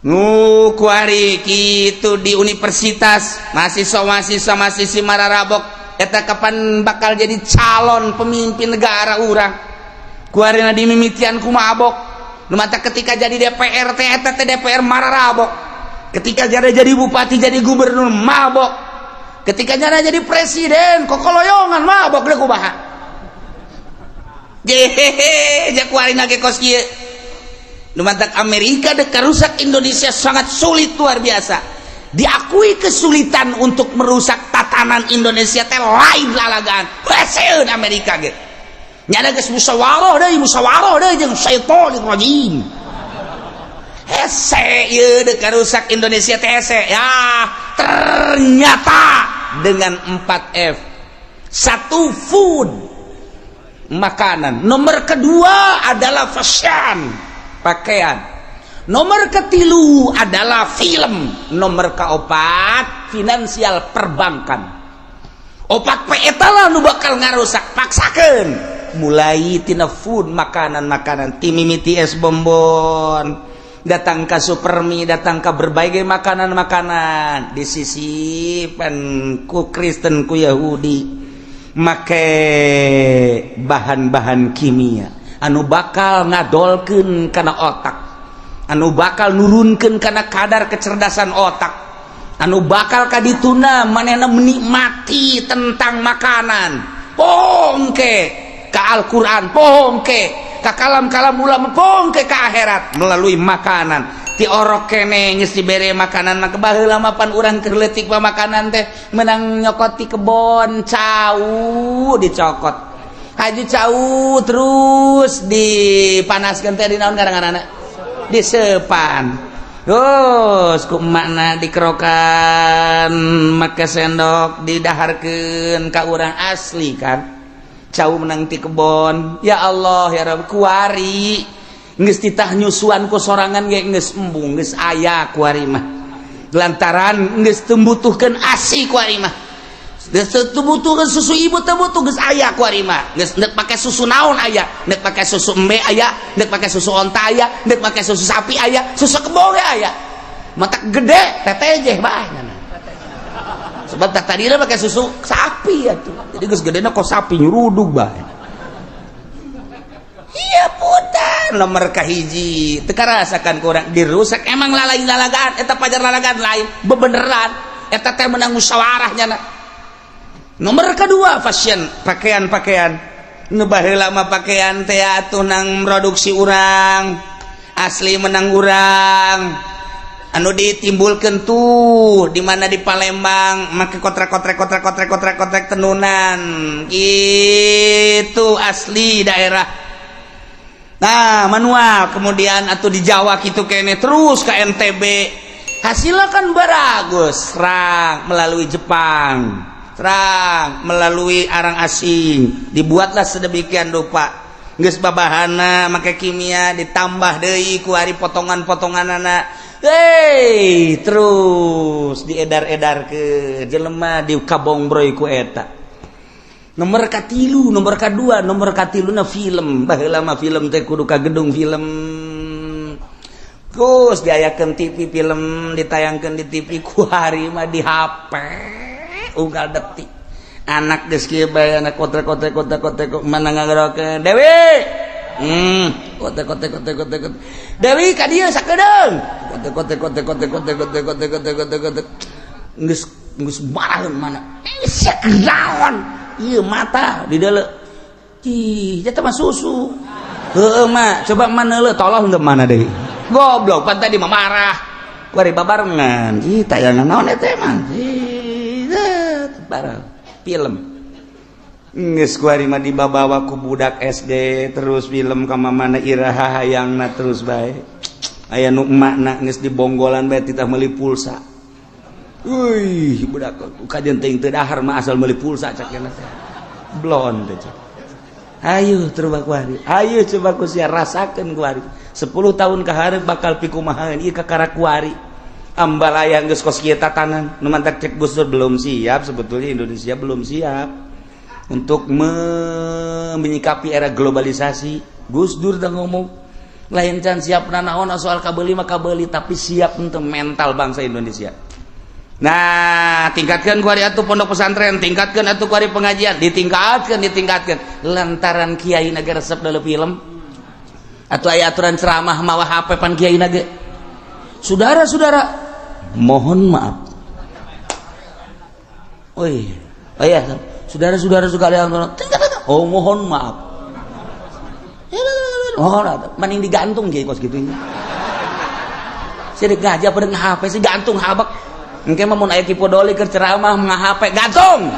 S1: Nu kuari kitu di universitas mahasiswa-mahasiswa mahasiswi mararabok eta kapan bakal jadi calon pemimpin negara urang. Kuari na dimimitian ku mabok. Nu mata ketika jadi DPR teh eta teh DPR mararabok. Ketika jadi bupati jadi gubernur mabok. Ketika jadi presiden kokoloyongan mabok deui kumaha. Jehehe kuari ge kos kieu. Nu matak Amerika dek rusak Indonesia sangat sulit luar biasa. Diakui kesulitan untuk merusak tatanan Indonesia teh lain lalagaan. Heseun Amerika ge. Nyana geus musyawarah deui jeung syaitonir rajim. Hese ieu dek rusak Indonesia teh hese. Ya, ternyata dengan 4F. 1 food, makanan. Nomor kedua adalah fashion, pakaian. Nomor ketilu adalah film. Nomor keempat finansial perbankan. Opat P eta lah nu bakal ngarusak paksakeun. Mulai tina food makanan-makanan ti mimiti es bonbon datang ke Supermi, datang ke berbagai makanan-makanan disisipan ku Kristen ku Yahudi make bahan-bahan kimia anu bakal ngadolkeun kana otak, anu bakal nurunkeun kana kadar kecerdasan otak, anu bakal kadituna manehna menikmati tentang makanan. Pongke ka Al-Qur'an, pongke ka kalam-kalam ulama, pongke ka akhirat melalui makanan. Ti orok kene geus dibere makanan mah baheula mah pan urang keur leutik mah makanan teh menang nyokot ti kebon cau dicokot haji cau terus dipanaskeun teh di naon ngaranna disepan terus ku emakna dikerokan make sendok didaharkeun ka urang asli kan cau menang ti kebon. Ya Allah ya Rabb kuari geus titah nyusuan ku sorangan ge geus embung geus aya kuari mah lantaran geus teu butuhkeun ASI kuari mah geus teu butuhkeun susu ibu teu butuh geus aya kuari mah geus nek pake susu naon aya nek pake susu embe aya nek pake susu onta aya nek pake susu sapi aya susu kebo ge aya matak gede tetejeh bae sebab tak tadina pake susu sapi atuh jadi geus gedena kok sapi nyurudug bae. Iya putar nomor kahiji teu karasakan kurang dirusak emang lalain lalagaan eta pajar lalagaan lain bebeneran. Eta teh menang musyawarah nyana. Nomor kedua fashion, pakaian-pakaian. Nu baheula mah pakaian teh atuh nang produksi urang, asli menang urang. Anu ditimbulkan tuh di mana di Palembang make kotrek-kotrek kotrek kotrek kotrek kotrek tenunan itu asli daerah. Nah, manual kemudian atau di Jawa gitu kene terus ke NTB, hasilnya kan bagus. Serang melalui Jepang, serang melalui arang asing, dibuatlah sedemikian rupa geus babahana make kimia, ditambah deui ku ari potongan-potongan anak. Hei, terus diedar-edar ke jelema di kabongbroy ku eta. Nomor katilu, nomor kedua, nomor katilu na film. Baheula mah film teh kudu ka gedung film. Terus diayakeun TV, film ditayangkeun di TV, ku hari mah di HP unggal detik. Anak geus kieu bae, anak kotrek kotrek kotrek kotrek mana ngagerakeun Dewi. Kotek kotek kotek kotek kotek. Dewi ka dieu sakedeung. Kotek kotek kotek kotek kotek kotek kotek kotek kotek kotek. Geus geus maraheun mana. Eh, sia kenaon? Ieu mata di deuleu. Ih, eta mah susu. Heueuh mah, coba mana leuh tolong teu mana deui. Goblok, pan tadi mah marah. Kuari babarengan. Ih, tayangan naon eta mah? Ih, bareng film. Geus kuari mah dibabawa ku budak SD terus film ka mana iraha hayangna terus bae. Aya nu emakna geus dibonggolan bae titah meuli pulsa. Wih, budak kajian teuing teu dahar mah asal meuli pulsa cak cenah teh. Blon teh cak. Ayo coba kuari. Ayo coba ku sia rasakeun kuari. 10 tahun ka hareup bakal pikumahaeun ieu kakara kuari. Ambalaya geus kos kieu tatanan. Nu mantak cek Gus Dur belum siap, sebetulnya Indonesia belum siap untuk menyikapi era globalisasi. Gus Dur dah ngomong lain can siap nanaon soal kabeli mah kabeli, tapi siap untuk mental bangsa Indonesia. Nah, tingkatkan kuari atuh pondok pesantren, tingkatkan atuh kuari pengajian, ditingkatkan, ditingkatkan. Lantaran kiai naga resep dalam film atau aya aturan ceramah mawa HP pan kiai naga. Saudara-saudara, mohon maaf. Oh iya, oh iya, saudara-saudara sekalian, oh mohon maaf. Oh, mending digantung kiai kos gitu. Saya ngaji pada nge-HP sih gantung habak. Engke mah mun aya Ki Podoli keur ceramah nge-HP gantung.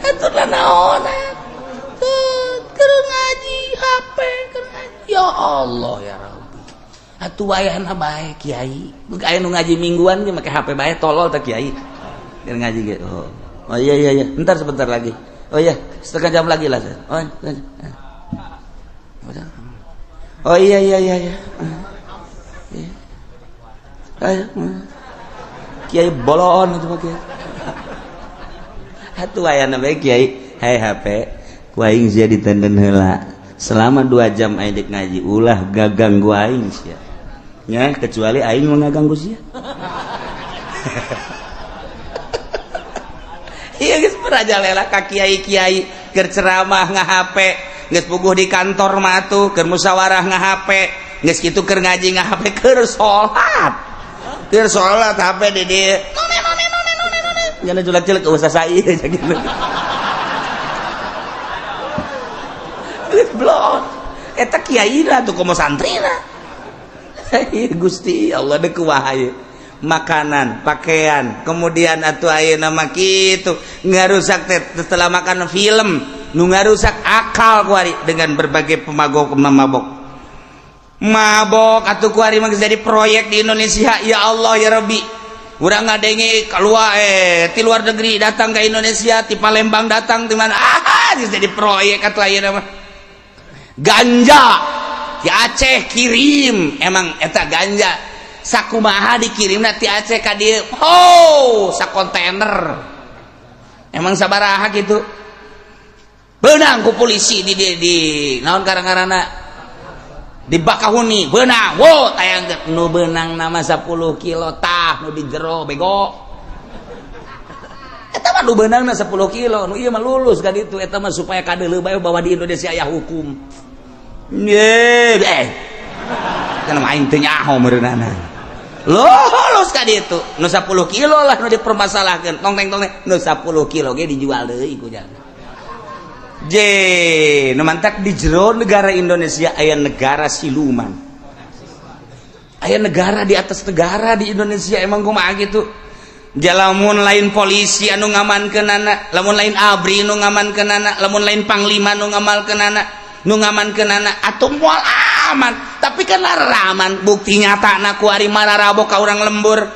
S1: Itu naon keur ngaji HP keur ngaji. Ya Allah ya Rabbi. Atuh wayahna bae kiai. Aya nu ngaji mingguan ge make HP bae, tolol teh kiai. Keur ngaji ge. Oh. Oh iya iya iya, ntar sebentar lagi. Oh iya, setengah jam lagi lah. Oh, oh iya iya iya iya. Iya. Ayo. Kiai bolon itu mah kiai. Atuh wayahna bae kiai, hai HP, ku aing sia ditenden heula. Selama 2 jam aing dek ngaji ulah gaganggu aing sia. Nya kecuali aing mau ngaganggu sia. Iya geus merajalela ka kiai-kiai keur ceramah nge-HP, geus puguh di kantor mah atuh keur musyawarah nge-HP, geus kitu keur ngaji nge-HP, keur salat. Keur salat HP di dieu. None none none none none. Nyana julak-julak usah sai gitu. Geus blon. Eta kiai lah tuh komo santrina. Gusti Allah deuk kumaha ieu. Makanan, pakaian, kemudian atuh ayeuna mah kitu ngarusak teh setelah makan film, nu ngarusak akal kuari dengan berbagai pemabok mabok. Mabok atuh kuari mah jadi proyek di Indonesia. Ya Allah ya Rabbi. Urang ngadenge keluar ti luar negeri datang ke Indonesia, ti Palembang datang di mana, ah jadi proyek atuh ayeuna mah. Ganja di Aceh kirim, emang eta ganja sakumaha dikirim ti Aceh ka dieu, oh sakontainer emang sabaraha gitu benang ku polisi di naon karang-karana di Bakahuni benang, wo tayang nu benang nama 10 kilo tah nu di jero bego eta mah nu beunangna 10 kilo nu ieu mah lulus ka ditu eta mah supaya kadeuleu bae bahwa di Indonesia aya hukum. Ye eh Cenah aing teu nyaho meureunana. Lolos ka ditu. Nu 10 kilo lah nu dipermasalahkeun. Tong teng tong nu 10 kilo ge dijual deui ku jalma. Je, nu mantak di jero negara Indonesia aya negara siluman. Aya negara di atas negara di Indonesia, emang kumaha gitu. Lamun lain polisi anu ngamankeunana, lamun lain ABRI nu ngamankeunana, lamun lain panglima nu ngamalkeunana, nu ngamankeunana atau moal aman. Tapi kan aman, bukti nyata na kuari mararabok ka urang lembur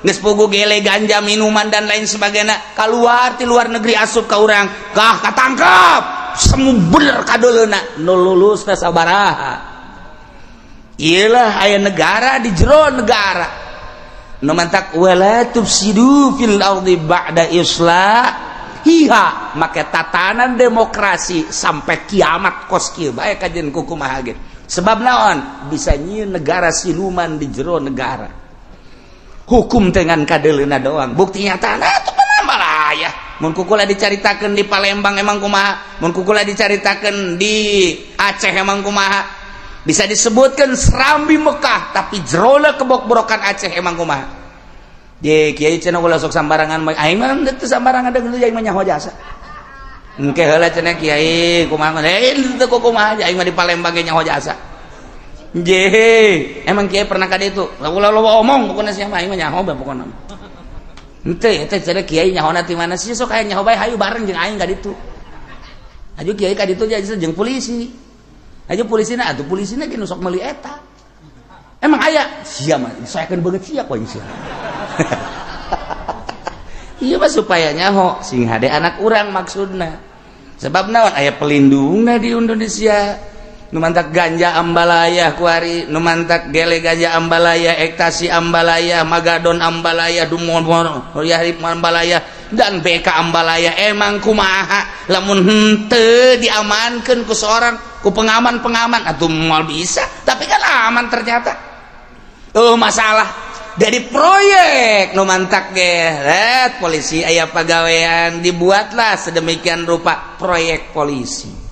S1: geus pugu gele, ganja, minuman, dan lain sebagainya keluar ti luar negeri asup ka urang, kah katangkap semu bener kadoleuna nu lulus teh sabaraha. Iyalah, aya negara di jero negara. Nu mantak wala tufsidu fil ardi ba'da islahiha, make tatanan demokrasi sampai kiamat kos kieu bae kajian kumaha ge. Sebab naon? Bisa nyieun negara siluman di jero negara, hukum dengan kadeleuna doang. Bukti nyata nah itu ya, mun kukula dicaritakeun di Palembang emang kumaha, mun kukula dicaritakeun di Aceh emang kumaha, bisa disebutkan Serambi Mekah, tapi jerona kebok-borokan Aceh emang kumaha. Je kiai cenah ulah sok sambarangan, aing mah teu sambarangan, deung aing mah nyaho jasa. Engke heula cenah kiai kumaha, eh teu kumaha, aing mah di Palembang ge nyaho jasa. Je emang kiai pernah ka ditu? Ulah loba omong pokona, sia mah aing mah nyaho bae pokona. Henteu eta cenah kiai nyahona ti mana sih, sok aya nyaho bae, hayu bareng jeung aing ka ditu. Hayu kiai ka ditu jeung polisi. Aja polisina atuh, polisina ge nu sok meuli eta. Emang aya sia mah disoekeun beungeut sia ku aing sia. Iya mah supaya nyaho sing hade anak urang maksudna. Sebab naon, aya pelindungna di Indonesia. Nu mantak ganja ambalaya kuari, nu mantak gele ganja ambalaya, ekstasi ambalaya, magadon ambalaya, dumon ambalaya, dan BK ambalaya, emang kumaha lamun henteu diamankeun ku seorang ku pengaman-pengaman atau moal bisa. Tapi kan aman ternyata. Oh, masalah dari proyek nu mantak ge polisi aya pagawean, dibuatlah sedemikian rupa proyek polisi.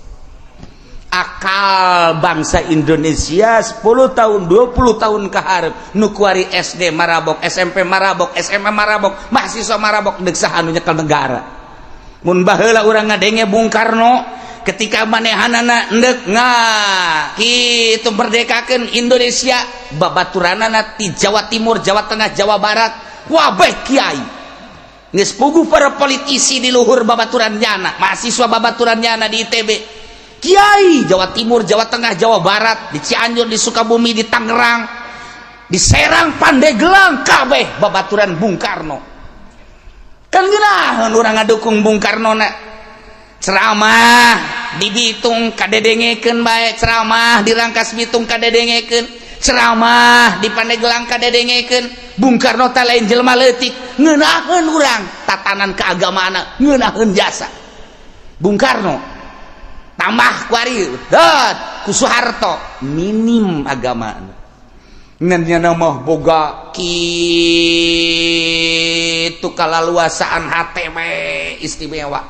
S1: Akal bangsa Indonesia 10 tahun, 20 tahun ke hareup, nu kuari SD marabok, SMP marabok, SMA marabok, mahasiswa marabok, deuk saha anu nyekel negara? Mun baheula urang ngadenge Bung Karno ketika manehanana endek nga kitu merdekakeun Indonesia, babaturanana ti Jawa Timur, Jawa Tengah, Jawa Barat, wabeh kiai geus puguh, para politisi di luhur babaturan nyana, mahasiswa babaturan nyana di ITB, kiai Jawa Timur, Jawa Tengah, Jawa Barat, di Cianjur, di Sukabumi, di Tangerang, di Serang, Pandeglang, kabeh babaturan Bung Karno. Kan ngeunaheun urang ngadukung Bung Karno na, ceramah di Bitung kadedengekeun bae, ceramah di Rangkas Bitung kadedengekeun, ceramah di Pandeglang kadedengekeun. Bung Karno teh lain jelema leutik, ngeunaheun urang tatanan keagamaan, ngeunaheun jasa Bung Karno. Tambah kuari dat ku Soeharto minim agama, ngan nya mah boga kitu kalaluasaan HTW istimewa,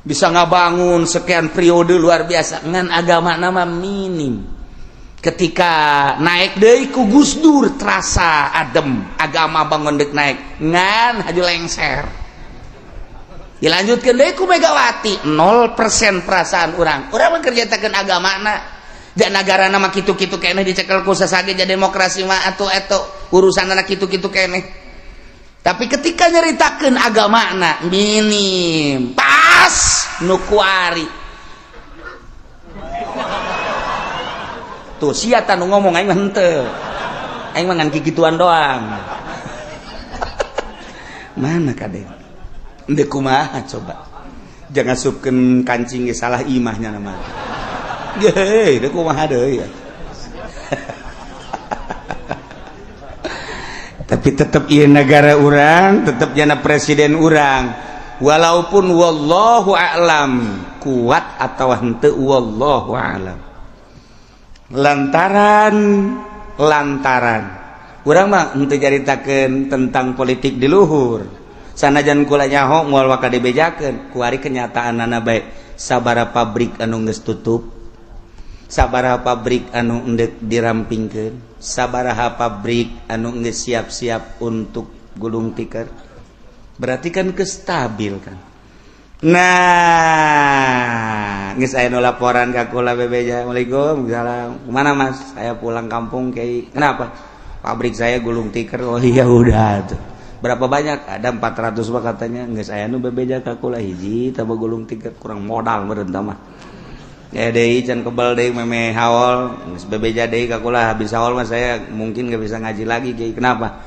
S1: bisa ngabangun sekian periode luar biasa, ngan agama nama minim. Ketika naik deui ku Gus Dur terasa adem, agama bangun dek naik, ngan haju lengser. Dilanjutkan deui ku Megawati, 0% perasaan urang. Urang mah kerjatakeun agamana dan negara nama kitu-kitu keneh, dicekel ku sasage jadi demokrasi mah atuh eta urusan anak kitu-kitu keneh. Tapi ketika nyeritakeun agamana minim, pas nu kuari tuh sia nu ngomong, aing mah henteu, aing mah ngan kikituan doang. Mana kade? Ndek kumaha coba, jangan asupkeun kancing ge salah imahnya nama ge, dek kumaha deui ya. Tapi tetep ieu negara urang, tetep jana presiden urang, walaupun wallahu a'lam kuat atau henteu, wallahu a'lam. Lantaran lantaran urang mah henteu caritakeun tentang politik di luhur, sanajan kula nyaho moal waka dibejakeun. Kuari kenyataanana bae, sabara pabrik anu geus tutup. Sabaraha pabrik anu endek dirampingkeun, sabaraha pabrik anu geus siap-siap untuk gulung tikar, berarti kan kestabil kan. Nah, geus aya nu laporan ka kula bebeja, "Assalamualaikum." "Salam." "Kemana, Mas?" "Saya pulang kampung, Kiai." "Kenapa?" "Pabrik saya gulung tikar." "Oh iya, udah tuh. Berapa banyak?" "Ada 400, Pak," katanya. Geus aya nu bebeja ka kula, hiji tambah gulung tikar, kurang modal meureun mah. Ya deui can kebal deui meme haul, geus bebeja deui ka kula, "Habis haul mah saya mungkin gak bisa ngaji lagi, Kiai." "Kenapa?"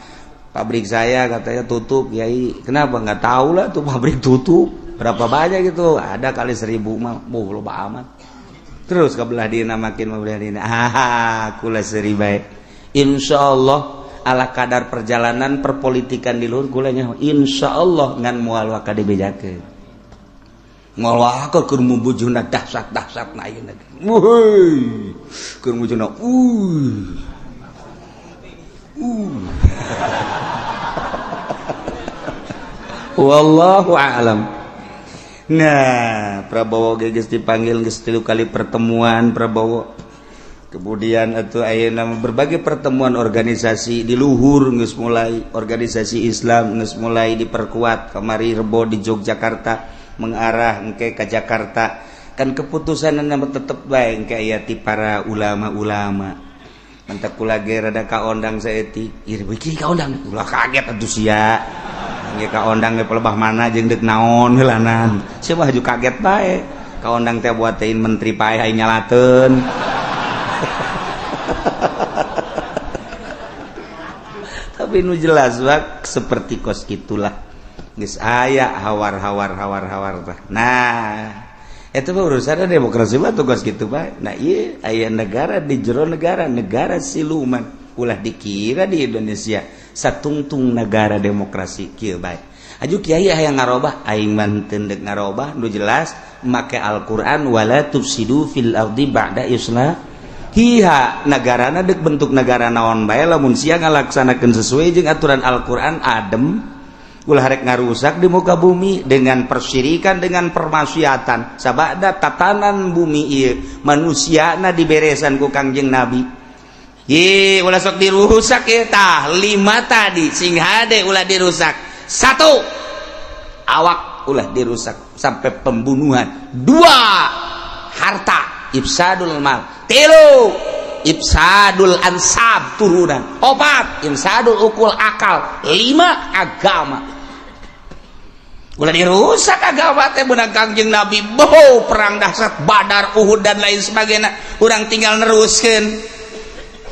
S1: "Pabrik saya," katanya, "tutup, Kiai." "Kenapa?" "Nggak tahu lah tuh pabrik tutup." "Berapa banyak gitu?" "Ada kali 1.000 mah." "Boh, loba amat." Terus ke belah dina makin belah dina. Ah, kula seuri bae. Insyaallah ala kadar perjalanan perpolitikan di luhur kulanya insyaallah ngan moal waka dibejakeun. Moal waka keur mubujuna dahsyat-dahsyat na ayeuna. Wuih. Keur mujuna Wallahu a'lam. Nah, Prabowo geus dipanggil, geus 3 kali pertemuan Prabowo. Kemudian atau ayeuna berbagai pertemuan organisasi di luhur geus mulai, organisasi Islam geus mulai diperkuat. Kamari Rebo di Yogyakarta, mengarah engke ke Jakarta. Kan keputusan tetep bae engke aya ti para ulama-ulama. Mentak kula ge rada kaondang saeutik. Ieu beuki kaondang. Ulah kaget atuh sia. Engke kaondang ge pelebah mana jeung deuk naon heulanan. Sia mah haju kaget bae. Kaondang teh buatein menteri pae aing nyalateun. Tapi nu jelas bak seperti kos gitulah. Geus aya hawar-hawar hawar-hawar tah. Nah, itu mah urusan demokrasi mah tugas gitu bae. Nah, ieu aya negara di jero negara, negara siluman. Ulah dikira di Indonesia satungtung negara demokrasi kieu bae. Aju kiai hayang ngarobah, aing mah teu deuk ngarobah, nu jelas make Al-Qur'an wala tufsidu fil ardi ba'da islahiha. Negarana deuk bentuk negara naon bae lamun sia ngalaksanakeun sesuai jeung aturan Al-Qur'an adem. Ulah rek ngarusak di muka bumi dengan persyirikan, dengan permaksiatan. Sabada tatanan bumi ieu manusiana diberesan ku Kangjeng Nabi. Ye, ulah sok dirusak ya tah lima tadi sing hade ulah dirusak. Satu, awak ulah dirusak sampai pembunuhan. Dua, harta ifsadul mal. Tilu, ifsadul ansab turunan. Opat, ifsadul ukul akal. Lima, agama. Ulah dirusak agama teh beunang Kangjeng Nabi. Boh, perang dahsyat Badar, Uhud dan lain sebagainya. Urang tinggal neruskeun.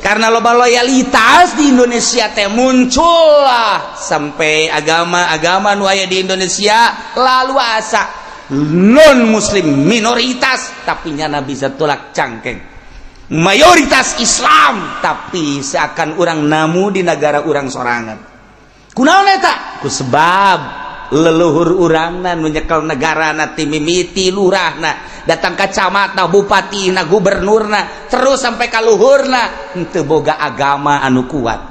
S1: Karena loba loyalitas di Indonesia teh muncullah sampai agama-agama nu aya di Indonesia lalu asa non muslim minoritas tapi nyana bisa tolak cangkeng. Mayoritas Islam tapi seakan urang namu di negara urang sorangan. Kunaon eta? Ku sebab leluhur urangna nu nyekel negarana ti mimiti lurahna datang ka camatna, bupatina, gubernurna, terus sampai ka luhurna henteu boga agama anu kuat.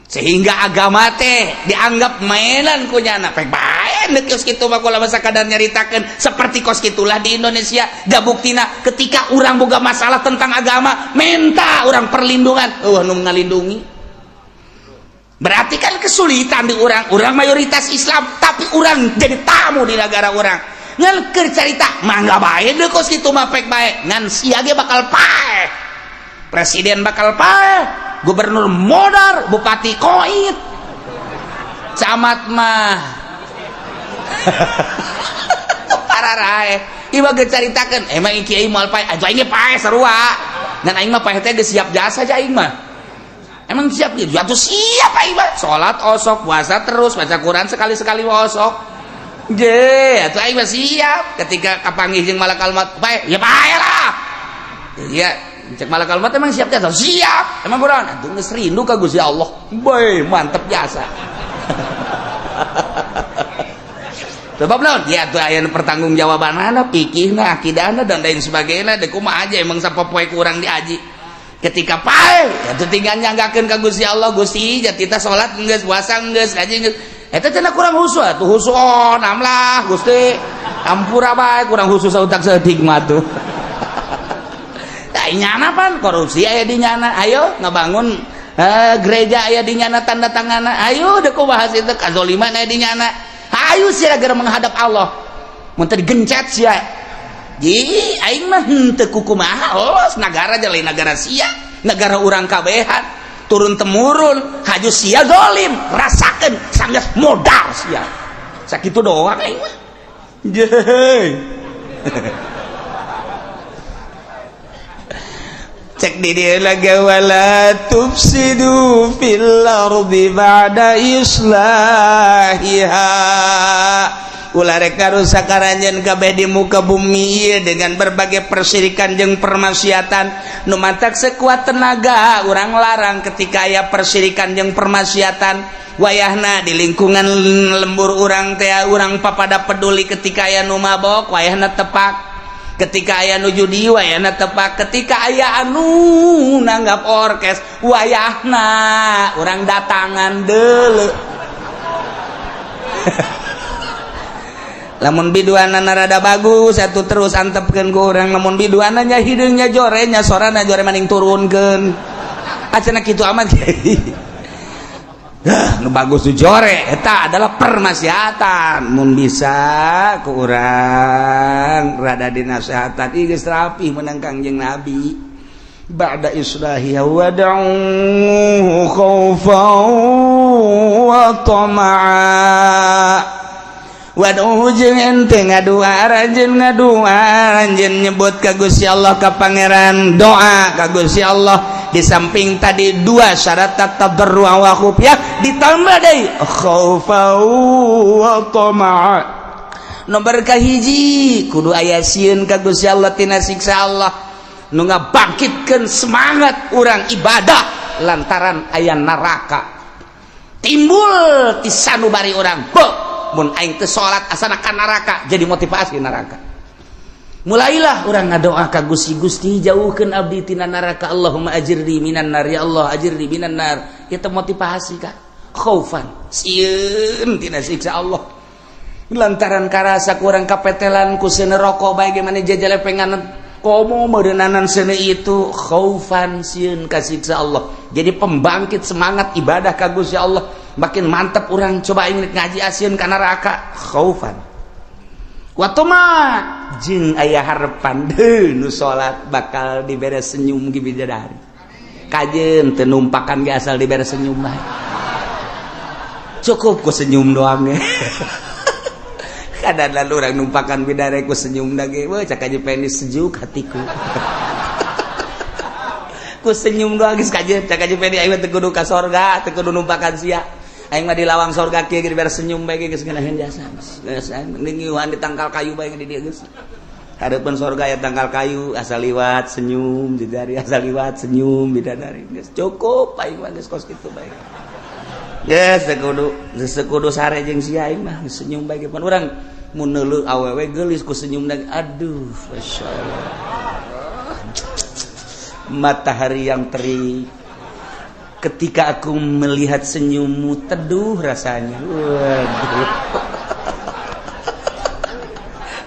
S1: Sehingga agama teh dianggap mainan ku nyana. Pek bae deuk geus kitu mah kula sakadar nyaritakeun seperti kos kitulah di Indonesia. Da buktina ketika urang boga masalah tentang agama minta urang perlindungan, eueuh nu ngalindungi. Berarti kan kesulitan di orang-orang mayoritas Islam tapi orang jadi tamu di negara orang. Ngan keur carita mangga bae deui kos kitu mah pek bae ngan sia ge bakal paeh. Presiden bakal paeh, gubernur modar, bupati koit. Camat mah pararae. Ieu mah geus caritakeun, emang kiai moal paeh, atuh aing ge paeh sarua. Ngan aing mah paeh teh geus siap jasa aja aing mah. Emang siap gitu? Atuh siap aing mah. Salat osok, puasa terus, baca Quran sekali-sekali osok. Je, atuh aing mah siap. Ketika kapanggih jeung malakal maut, paeh, ya paeh lah. Ya, cek malakal maut emang siap jasa? Siap. Emang kurang? Atuh geus rindu ka Gusti Allah. Bae, mantep jasa. Sebab naon? Ya atuh aya pertanggungjawabanana, fikihna, akidahna dan lain sebagainya. Deuk kumaha aja emang sapopoe kurang diaji. Ketika pae atuh tinggal nyanggakeun ka Gusti Allah, Gusti jati teh salat geus, puasa geus, ngaji geus. Eta cenah kurang khusyuk atuh khusyuk oh, namlah Gusti. Ampura bae kurang khusyuk sautak saeutik mah tuh. Nah, Ai nyana pan korupsi aya di nyana, ayo ngabangun gereja aya di nyana tanda tangan, ayo dek bahas itu kazoliman aya di nyana, ayo sia gara menghadap Allah mun teu digencet sia. Ji aing mah henteu kukumaha, los nagara lain nagara sia, negara urang kabehan turun temurun. Haju sia zolim, rasakeun sanggeus modal sia. Sakitu doang aing mah. Jeh. Cek di dia lagi, wala tufsidu fil ardi ba'da islahiha, ulah rek ngarusak aranjeun kabeh di muka bumi ieu dengan berbagai persirikan jeung permaksiatan. Nu matak sekuat tenaga urang larang ketika aya persirikan jeung permaksiatan. Wayahna di lingkungan lembur urang teh, urang papada peduli. Ketika aya nu mabok, wayahna tepak. Ketika aya nu judi, wayahna tepak. Ketika aya anu nanggap orkes, wayahna urang datangan deuleu. Lamun biduanana rada bagus satu, terus antepkeun ku urang. Lamun biduanana hideungnya jorenya, sorana jore, maning turunkeun. Acana kitu amat. Hah, nu bagus tuh jore, eta adalah permaksiatan. Mun bisa ku urang rada dinasehatan, ih geus rapi menang Kangjeng Nabi. Ba'da islahiha wad'uhu khaufan wa tama'a. Waduh, jeung ente ngadua, aranjeun ngadua, aranjeun nyebut ka Gusti Allah, ka Pangeran, doa ka Gusti Allah. Di samping tadi dua syarat tadarru wa khufyah, ditambah deui khaufa wa tama'a. Nomor kahiji kudu aya sieun ka Gusti Allah tina siksa Allah, nu ngabangkitkeun semangat urang ibadah lantaran aya neraka. Timbul ti sanubari urang, "Beuh, mun aing teu salat asana ka neraka." Jadi motivasi neraka, mulailah urang ngadoa ka Gusti, "Gusti, jauhkeun abdi tina neraka. Allahumma ajirni minan nar, ya Allah, ajirni minan nar." Itu motivasi ka khaufan, sieun tina siksa Allah, lantaran karasa kurang kapetelan ku seuneu rokok bae gimana, jajalepengan komo meureunnanan seuneu. Itu khaufan, sieun ka siksa Allah, jadi pembangkit semangat ibadah ka Gusti Allah. Makin mantap orang coba ingin ngaji, asieun ka neraka, khaufan wa tama, jeung aya harapan deuh, nu salat bakal dibere senyum gi bidadari. Kajeun teu numpakan ge, asal dibere senyum bae cukup. Ku senyum doang ya kadang lalu orang numpakan bidadari ku senyum dage, wah, cak aja penis, sejuk hatiku ku senyum doang geus. Kajeun cak aja penis, aing teu kudu ka sorga, teu kudu numpakan sia. Aing mah di lawang sorga kieu dibere senyum bae geus ngeunaheun jasa. Geus ngiuhan di tangkal kayu bae di dieu geus. Hareupeun sorga ya tangkal kayu, asal liwat senyum bidadari, asal liwat senyum bidadari, geus cukup aing mah, geus kos kitu bae. Geus teu kudu sare jeung sia, aing mah senyum bae. Pan urang mun neuleuh awewe geulis, ku senyum lagi, aduh, masyaallah, matahari yang terik, ketika aku melihat senyummu teduh rasanya. Waduh,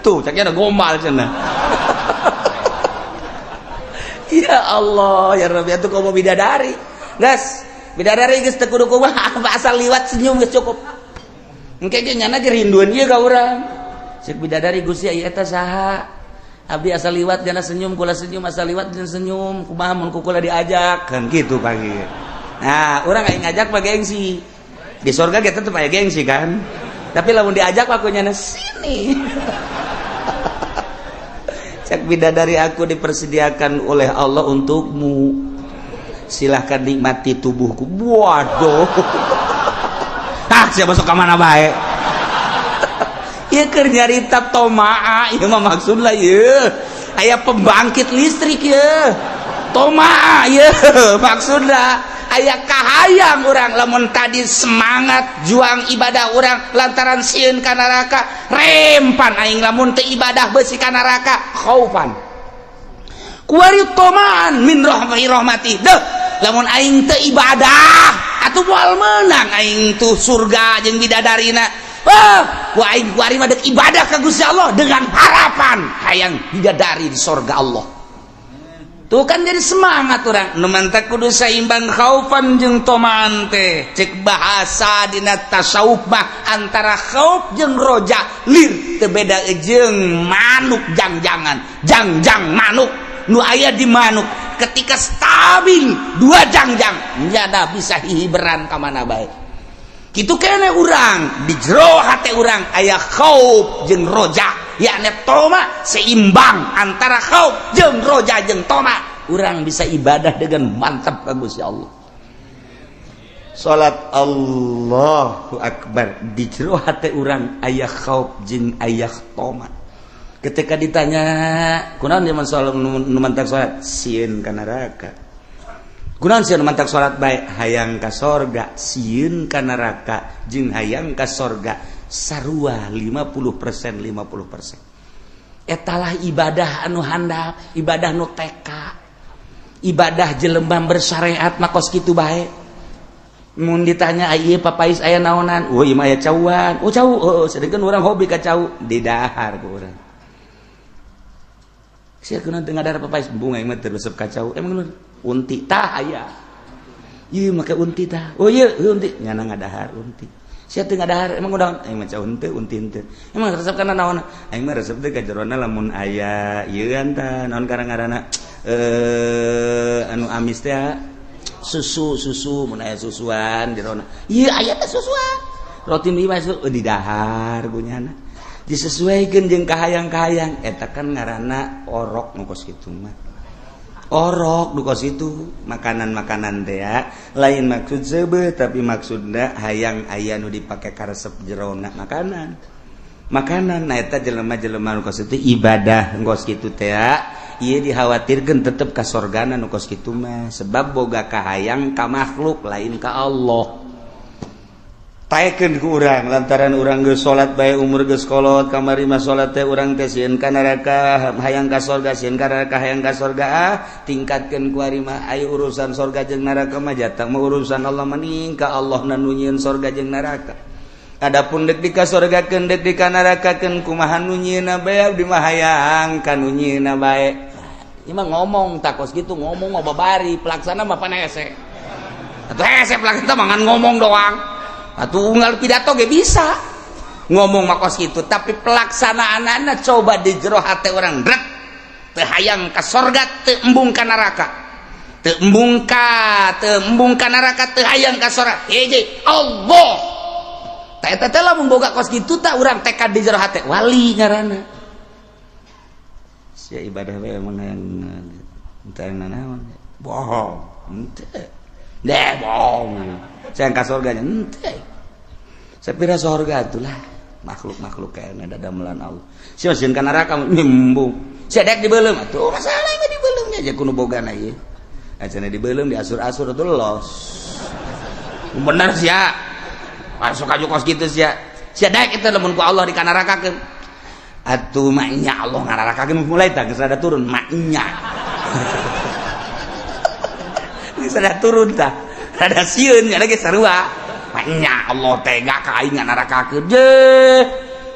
S1: tuh caknya ada gombal cenah. Ya Allah ya Rabbi, atuh komo bidadari gas, bidadari geus teu kudu kumaha, asal liwat senyum geus cukup. Engke ge nyana ge rinduan ieu ka urang. Cek bidadari, "Gusti, ieu eta saha? Abdi asal liwat jana senyum, kula senyum, asal liwat jana senyum. Kumaha mun ku kula diajak?" Kan gitu pagi. Nah, urang aing ngajak mah gengsi. Di surga kita tetep aya gengsi kan, tapi lamun diajak aku nyana sini. Cek bidadari, "Aku dipersediakan oleh Allah untukmu, silahkan nikmati tubuhku." Waduh, ah, siapa masuk ke mana baik. Ieu keur nyarita tomaa ieu mah, maksudna ieu aya pembangkit listrik ieu tomaa ieu, maksudna aya kahayang urang. Lamun tadi semangat juang ibadah urang lantaran sieun ka neraka, rempan aing lamun teu ibadah beusi ka neraka, khaufan. Kuari tomaan min rahmati rahmati deh, lamun aing teu ibadah atuh moal meunang aing tuh surga jeung bidadarina. Wah, ku aing kuari mah dek ibadah ka Gusti Allah dengan harapan hayang bidadari di sorga Allah. Tuh kan jadi semangat urang. Nu mantak kudu saimbang khaufan jeung tomaan teh. Cek bahasa dina tasawuf mah antara khauf jeung roja lir teu beda jeung manuk jangjangan. Jangjang manuk nu aya di manuk ketika stabil dua jangjang nyada bisa hihiberan ka mana bae. Kitu kene urang di jero hate urang aya khauf jeung roja, yakni toma, seimbang antara khauf jeung roja jeung toma, urang bisa ibadah dengan mantap ka Gusti Allah. Salat Allahu Akbar, di jero hate urang aya khauf jeung aya toma. Ketika ditanya kunaon zaman salat, nu mantak salat sieun ka neraka. Kunaon sieun mantak salat bae? Hayang ka sorga. Sieun ka neraka jeung hayang ka sorga sarua 50% 50%. Etalah ibadah anu handap, ibadah nu TK, ibadah jelema bersyariat mah kos kitu bae. Mun ditanya, "Ieu papais aya naonan?" "Oh, ieu mah aya cauan." "Oh, cau." Oh, sedengkeun urang hobi ka cau, didahar ku urang. Sia kunaon teu ngadahar papais? "Bunga mah teu resep ka cau." "Emang lu unti tah aya?" "Ieu make unti tah." "Oh, ieu unti." Nyana ngadahar unti. Sia teu ngadahar, emang udah aing mah cau henteu, unti henteu. "Emang resep kana naon?" "Aing mah resep teh ka jerona lamun aya ieu tah naon karang-ngaranna anu amis teh, susu susu, mun aya susuan jerona." "Ieu aya teh susuan." Roti nu ieu mah didahar ku nyana. Disesuaikan jeung kahayang-kahayang eta kan ngaranna orok nu kos kitu mah. Orok nu kos itu makanan-makanan teh lain maksud seubeuh, tapi maksudna hayang aya nu dipake karesep jerona makanan. Makanan nah eta jelema-jelema nu kos itu ibadah kos kitu teh ieu dikhawatirkeun tetep ka sorgana nu kos kitu mah, sebab boga kahayang ka makhluk, lain ka Allah. Taekeun ku urang lantaran urang geus salat bae, umur geus kolot kamari mah salat teh urang teh sieun ka neraka hayang ka sorga, sieun ka neraka hayang ka sorga. Ah, tingkatkeun ku ari mah. Aya urusan sorga jeung neraka mah jatah mah urusan Allah, mending ka Allah nu nyieun sorga jeung neraka. Adapun dek di ka sorgakeun, dek di ka nerakakeun, kumaha nu nyieunna bae, abdi mah hayang ka nu nyieunna bae. Ieu mah ngomong tak kos kitu, ngomong mah babari, pelaksana mah pan hese atuh. Hese pelaksana mah ngan ngomong doang atuh, unggal pidato ge bisa ngomong mah kos kitu, tapi pelaksanaanana coba di jero hate urang rek teu hayang ka sorga, teu embung ka neraka, teu embung ka neraka, teu hayang ka sorga, hiji Allah. Tah eta teh lamun boga kos kitu tah urang tekad di jero hate, wali ngaranna. Sia ibadah we emang hayang teu nanaon, bohong henteu deh, bohong. Saya ka sorganya henteu sapira sorga itulah makhluk-makhluk kayaknya dadamelan Allah. Sia sieun ka neraka, nyembung. Sia dek dibeuleum atuh, masalah mah dibeuleumnya aja kudu bogana ieu acana dibeuleum, diasur-asur atuh los bener. Sia masuk aja kos kitu. Sia sia dek itu lamun ku Allah dikanarakakeun atuh maknya Allah ngararakakeun, mulai tah geus rada turun maknya, geus rada turun tah, rada sieun nya lagi sarua maknya Allah tega ka aing ngararakakeun je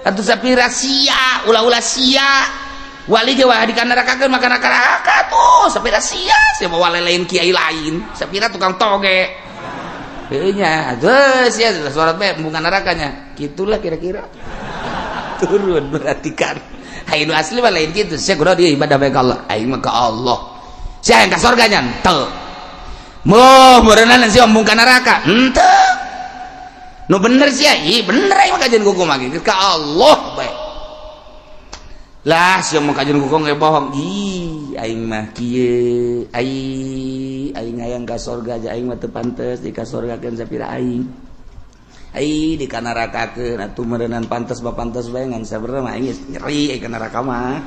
S1: atuh. Sapira sia ulah-ulah sia wali ge wah dikanarakakeun maka neraka tuh. Sapira sia sia wali lain, kiai lain, sapira tukang toge heuh nya atuh. Sia salat bae embungan nerakanya, gitulah kira-kira turun. Berarti kan hayu asli mah lain gitu. Sia kudu dia ibadah bae ka Allah, aing mah ka Allah. Sia yang ka surga nya henteu, moh meureunana sia embung ka neraka henteu. Nu bener sia? Ih, bener, aing mah kajian kuku mah ka Allah bae lah. Sia mah kajian kuku ge bohong. Ih, aing mah kieu, aing aing hayang ka sorga aja, aing mah teu pantes di ka sorgakeun sapira aing. Ai di kanarakakeun atuh meureunan pantes mah pantes bae, ngan sabenerna mah aing nyeri ai ka neraka mah.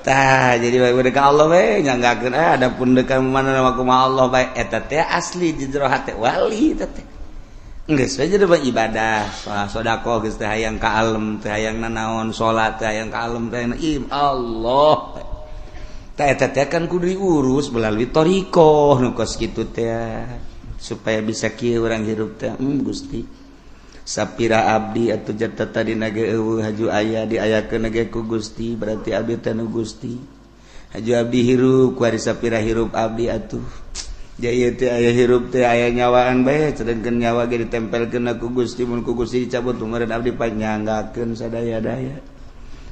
S1: Tah jadi bae ka Allah we nyanggakeun. Ah, adapun deuk mana mah kumaha Allah bae. Eta teh asli di jero hate wali eta teh. Geus we jadi ibadah sedekah geus teh hayang ka alem, teh hayang nanaon, salat teh hayang ka alem, teh im Allah. Tah eta teh kan kudu diurus melalui thariqah nu kos kitu teh supaya bisa kieu urang hirup teh. Gusti. Sapira abdi atau jatah tadi nage eueuh, haju aya diayakeun ge ku Gusti, berarti abdi teh nu Gusti. Haju abdi hirup kuari, sapira hirup abdi atuh. Ja ieu teh aya hirup teh aya nyawaan bae, sedengkeun nyawa ge ditempelkeun ku Gusti. Mun ku Gusti dicabut, meureun abdi panyanggakeun sadaya-daya.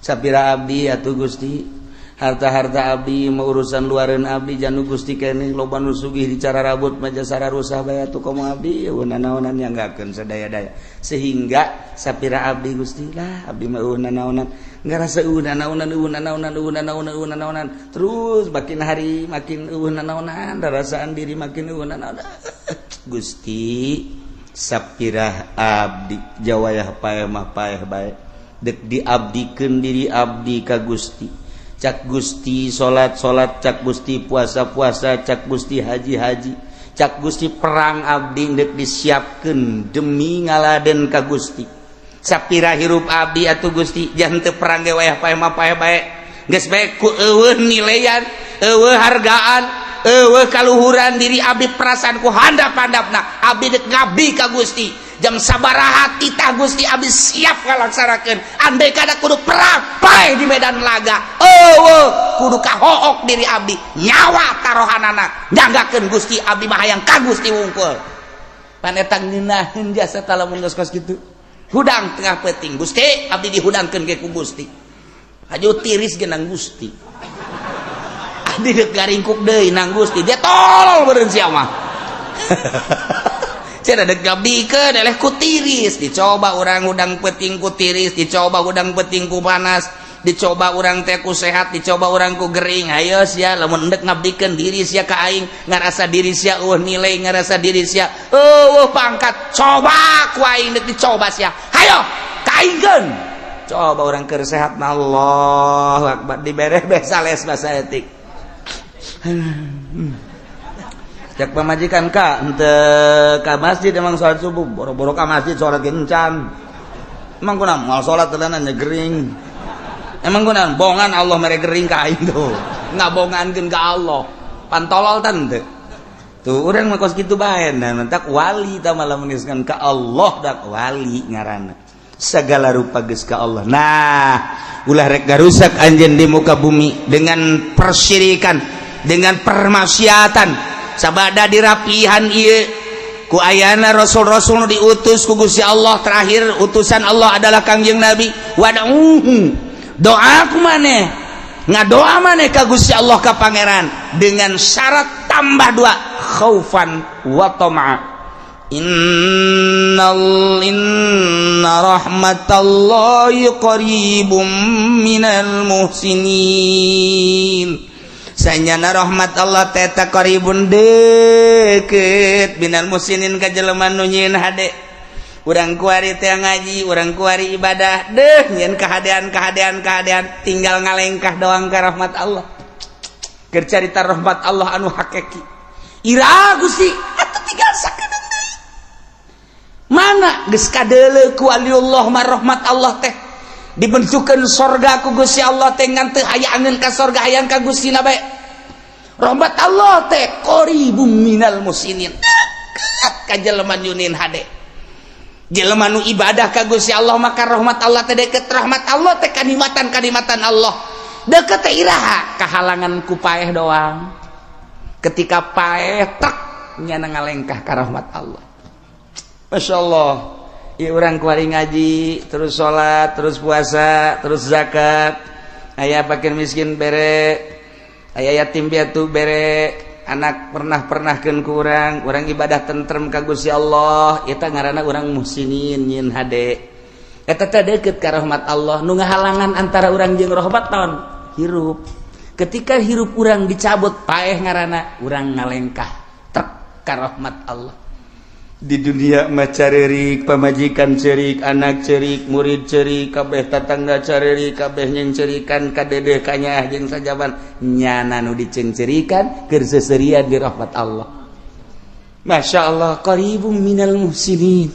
S1: Sapira abdi atuh Gusti, harta-harta abdi mau urusan luaran abdi janu Gusti keneh. Loba nu sugih dicara rabut majasara rusah bae atuh. Komo abdi eueuh nanaonan, nyanggakeun sadaya-daya. Sehingga sapira abdi Gusti lah, abdi mah eueuh nanaonan, ngarasa eueuh nanaonan, eueuh nanaonan, eueuh nanaonan, eueuh nanaonan. Terus makin hari makin eueuh nanaonan, rasaan diri makin eueuh nanaonan. Gusti, sapira abdi jawayah paeh mah paeh bae, dek diabdikeun diri abdi ka Gusti. Cak Gusti salat salat, cak Gusti puasa puasa, cak Gusti haji haji, cak Gusti perang, abdi dek disiapkan demi ngaladen ka Gusti. Sapira hirup abdi atuh Gusti, jangan teu perang ge wayah paeh mah paeh bae. Geus bae ku eueuh nilaian, eueuh hargaan, eueuh kaluhuran diri abdi, perasaan ku handap-handapna abdi dek ngabdi ka Gusti. Jam sabaraha titah Gusti, abdi siap ngalaksanakeun. Andai kada kudu perang paeh di medan laga, eueuh kudu kahook diri abdi, nyawa tarohanana nyanggakeun Gusti. Abdi mah hayang ka Gusti wungkul. Pan eta ngeunaheun jasa lamun geus kos kitu. Hudang tengah peuting, Gusti, abdi dihudangkeun ge ku Gusti. Haju tiris ge nang Gusti, abdi dek garingkuk deui nang Gusti. Dia tolol beureun sia mah. Cenah dek ngabdikeun eleh ku tiris. Dicoba urang hudang peuting ku tiris, dicoba hudang peuting ku panas, dicoba urang teh ku sehat, dicoba urang ku gering. Ayo sia, lamun endek ngabdikeun diri sia ka aing, ngarasa diri sia eueuh nilai, ngarasa diri sia eueuh pangkat, coba ku aing dek dicoba sia. Hayo ka aingkeun. Coba urang keur sehat mah Allahu akbar, dibere sales bahasa etik. Cek pamajikan ka ente ka masjid, emang sholat subuh boro-boro ka masjid, sholat gencan. Emang kuna mau sholat tenan gering? Emang kuna bongan Allah mere gering ka aing tuh? Nggak bongankeun ka Allah, pantolol tante tuh. Urang mah kos kitu bae. Nah, mentak wali ta malah meniskan ka Allah, dak wali ngaranna segala rupa geus ka Allah. Nah, ulah rek garusak anjeun di muka bumi dengan persyirikan, dengan permaksiatan. Sabada dirapihan ieu ku ayana rasul-rasul nu diutus ku Gusti Allah. Terakhir utusan Allah adalah Kangjeng Nabi. Wad'uhu, doa ku maneh, ngadoa maneh ka Gusti Allah, ka Pangeran, dengan syarat tambah dua, khaufan wa tama'a. Innal inna rahmatallahi qaribum minal muhsinin. Sanyana rahmat Allah teta qaribun, deket, minal muhsinin, ka jelema nu nyieun hade. Urang kuari teh ngaji, urang kuari ibadah deh, nyieun kahadean, kahadean, kahadean, tinggal ngalengkah doang ka rahmat Allah. Keur carita rahmat Allah anu hakiki, ira Gusti atuh tinggal sakedeung deui. Mana geus kadeuleu ku waliullah mah rahmat Allah teh dibentukeun sorga ku Gusti Allah teh, ngan teu hayangeun ka sorga, hayang ka Gusti na bae. Rahmat Allah teh qaribum minal muhsinin, deket ka jelema nyieun hade, jelema nu ibadah ka Gusti Allah. Maka rahmat Allah teh deket. Rahmat Allah teh kanikmatan, kanikmatan Allah deket teh iraha? Kahalangan ku paeh doang. Ketika paeh tek, nyana ngalengkah ka rahmat Allah. Masya Allah ya, urang kuari ngaji terus, salat terus, puasa terus, zakat, aya fakir miskin bere, aya yatim piatu bere, anak pernah pernahkeun ku urang, urang ibadah tentrem ka Gusti Allah, eta ngaranna urang muhsinin, nyieun hade. Eta teh deket ka rahmat Allah. Nu ngahalangan antara urang jeung rahmat naon? Hirup. Ketika hirup urang dicabut, paeh ngaranna, urang ngalengkah tek ka rahmat Allah. Di dunia mah carerik, pamajikan cerik, anak cerik, murid cerik, kabeh tatangga carerik, kabeh nyengcerikan kadedeh kanyaah jeung sajaban. Nyana nu diceungcerikan keur seserian di rahmat Allah. Masya Allah, qaribum minal muhsinin,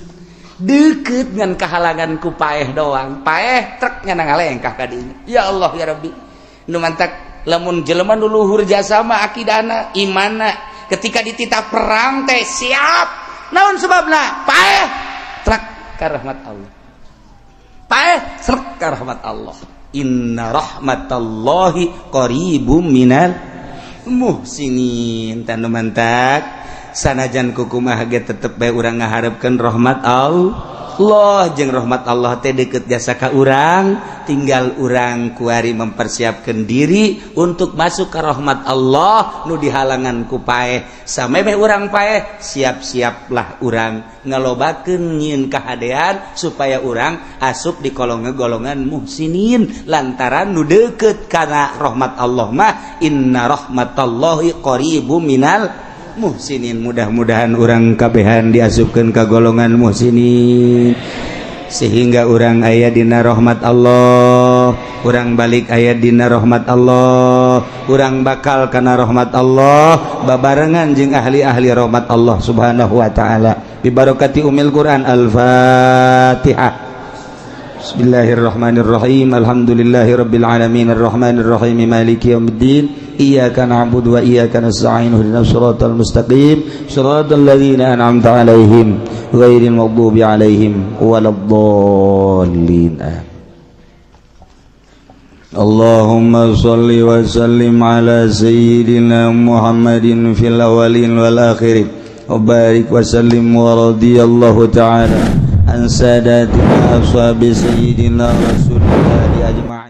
S1: deket dengan kahalangan ku paeh doang. Paeh truk, nyana ngalengkah ka dinya. Ya Allah ya Rabbi. Nu mantak lamun jelema nu luhur jasa mah akidahna, imanna, ketika dititah perang teh siap. Naon sebabna? Paeh truk. Ka rahmat Allah, paeh, srek ka rahmat Allah. Inna rahmatallahi qaribum minal muhsinin. Tanu mantak sanajan kukumaha ge tetep bae urang ngaharepkeun rahmat Allah, jeung rahmat Allah teh deket jasa ka urang. Tinggal urang kuari mempersiapkan diri untuk masuk ke rahmat Allah nu dihalangan ku paeh. Samemeh urang paeh, siap-siaplah urang ngalobakeun nyieun kahadean supaya urang asup di kolongan golongan muhsinin, lantaran nu deket karena rahmat Allah mah inna rahmatallahi qaribum minal muhsinin. Mudah-mudahan urang kabehan diasupkeun ka golongan muhsinin, sehingga urang aya dina rahmat Allah, urang balik aya dina rahmat Allah, urang bakal kana rahmat Allah babarengan jeung ahli-ahli rahmat Allah Subhanahu wa taala, bibarakati umil Quran. Al-Fatihah. Bismillahirrahmanirrahim. Alhamdulillahirabbil alamin, arrahmanirrahim, maliki yaumiddin, iyyaka na'budu wa iyyaka nasta'in, ihdinas siratal mustaqim, siratal ladzina an'amta 'alaihim, ghairil maghdubi 'alaihim waladdallin. Allahumma salli wa sallim ala sayyidina Muhammadin fil awwalin wal akhirin wa barik wa sallim wa radiyallahu ta'ala an sadatina ashabi sayyidina Rasulillah ajma'in.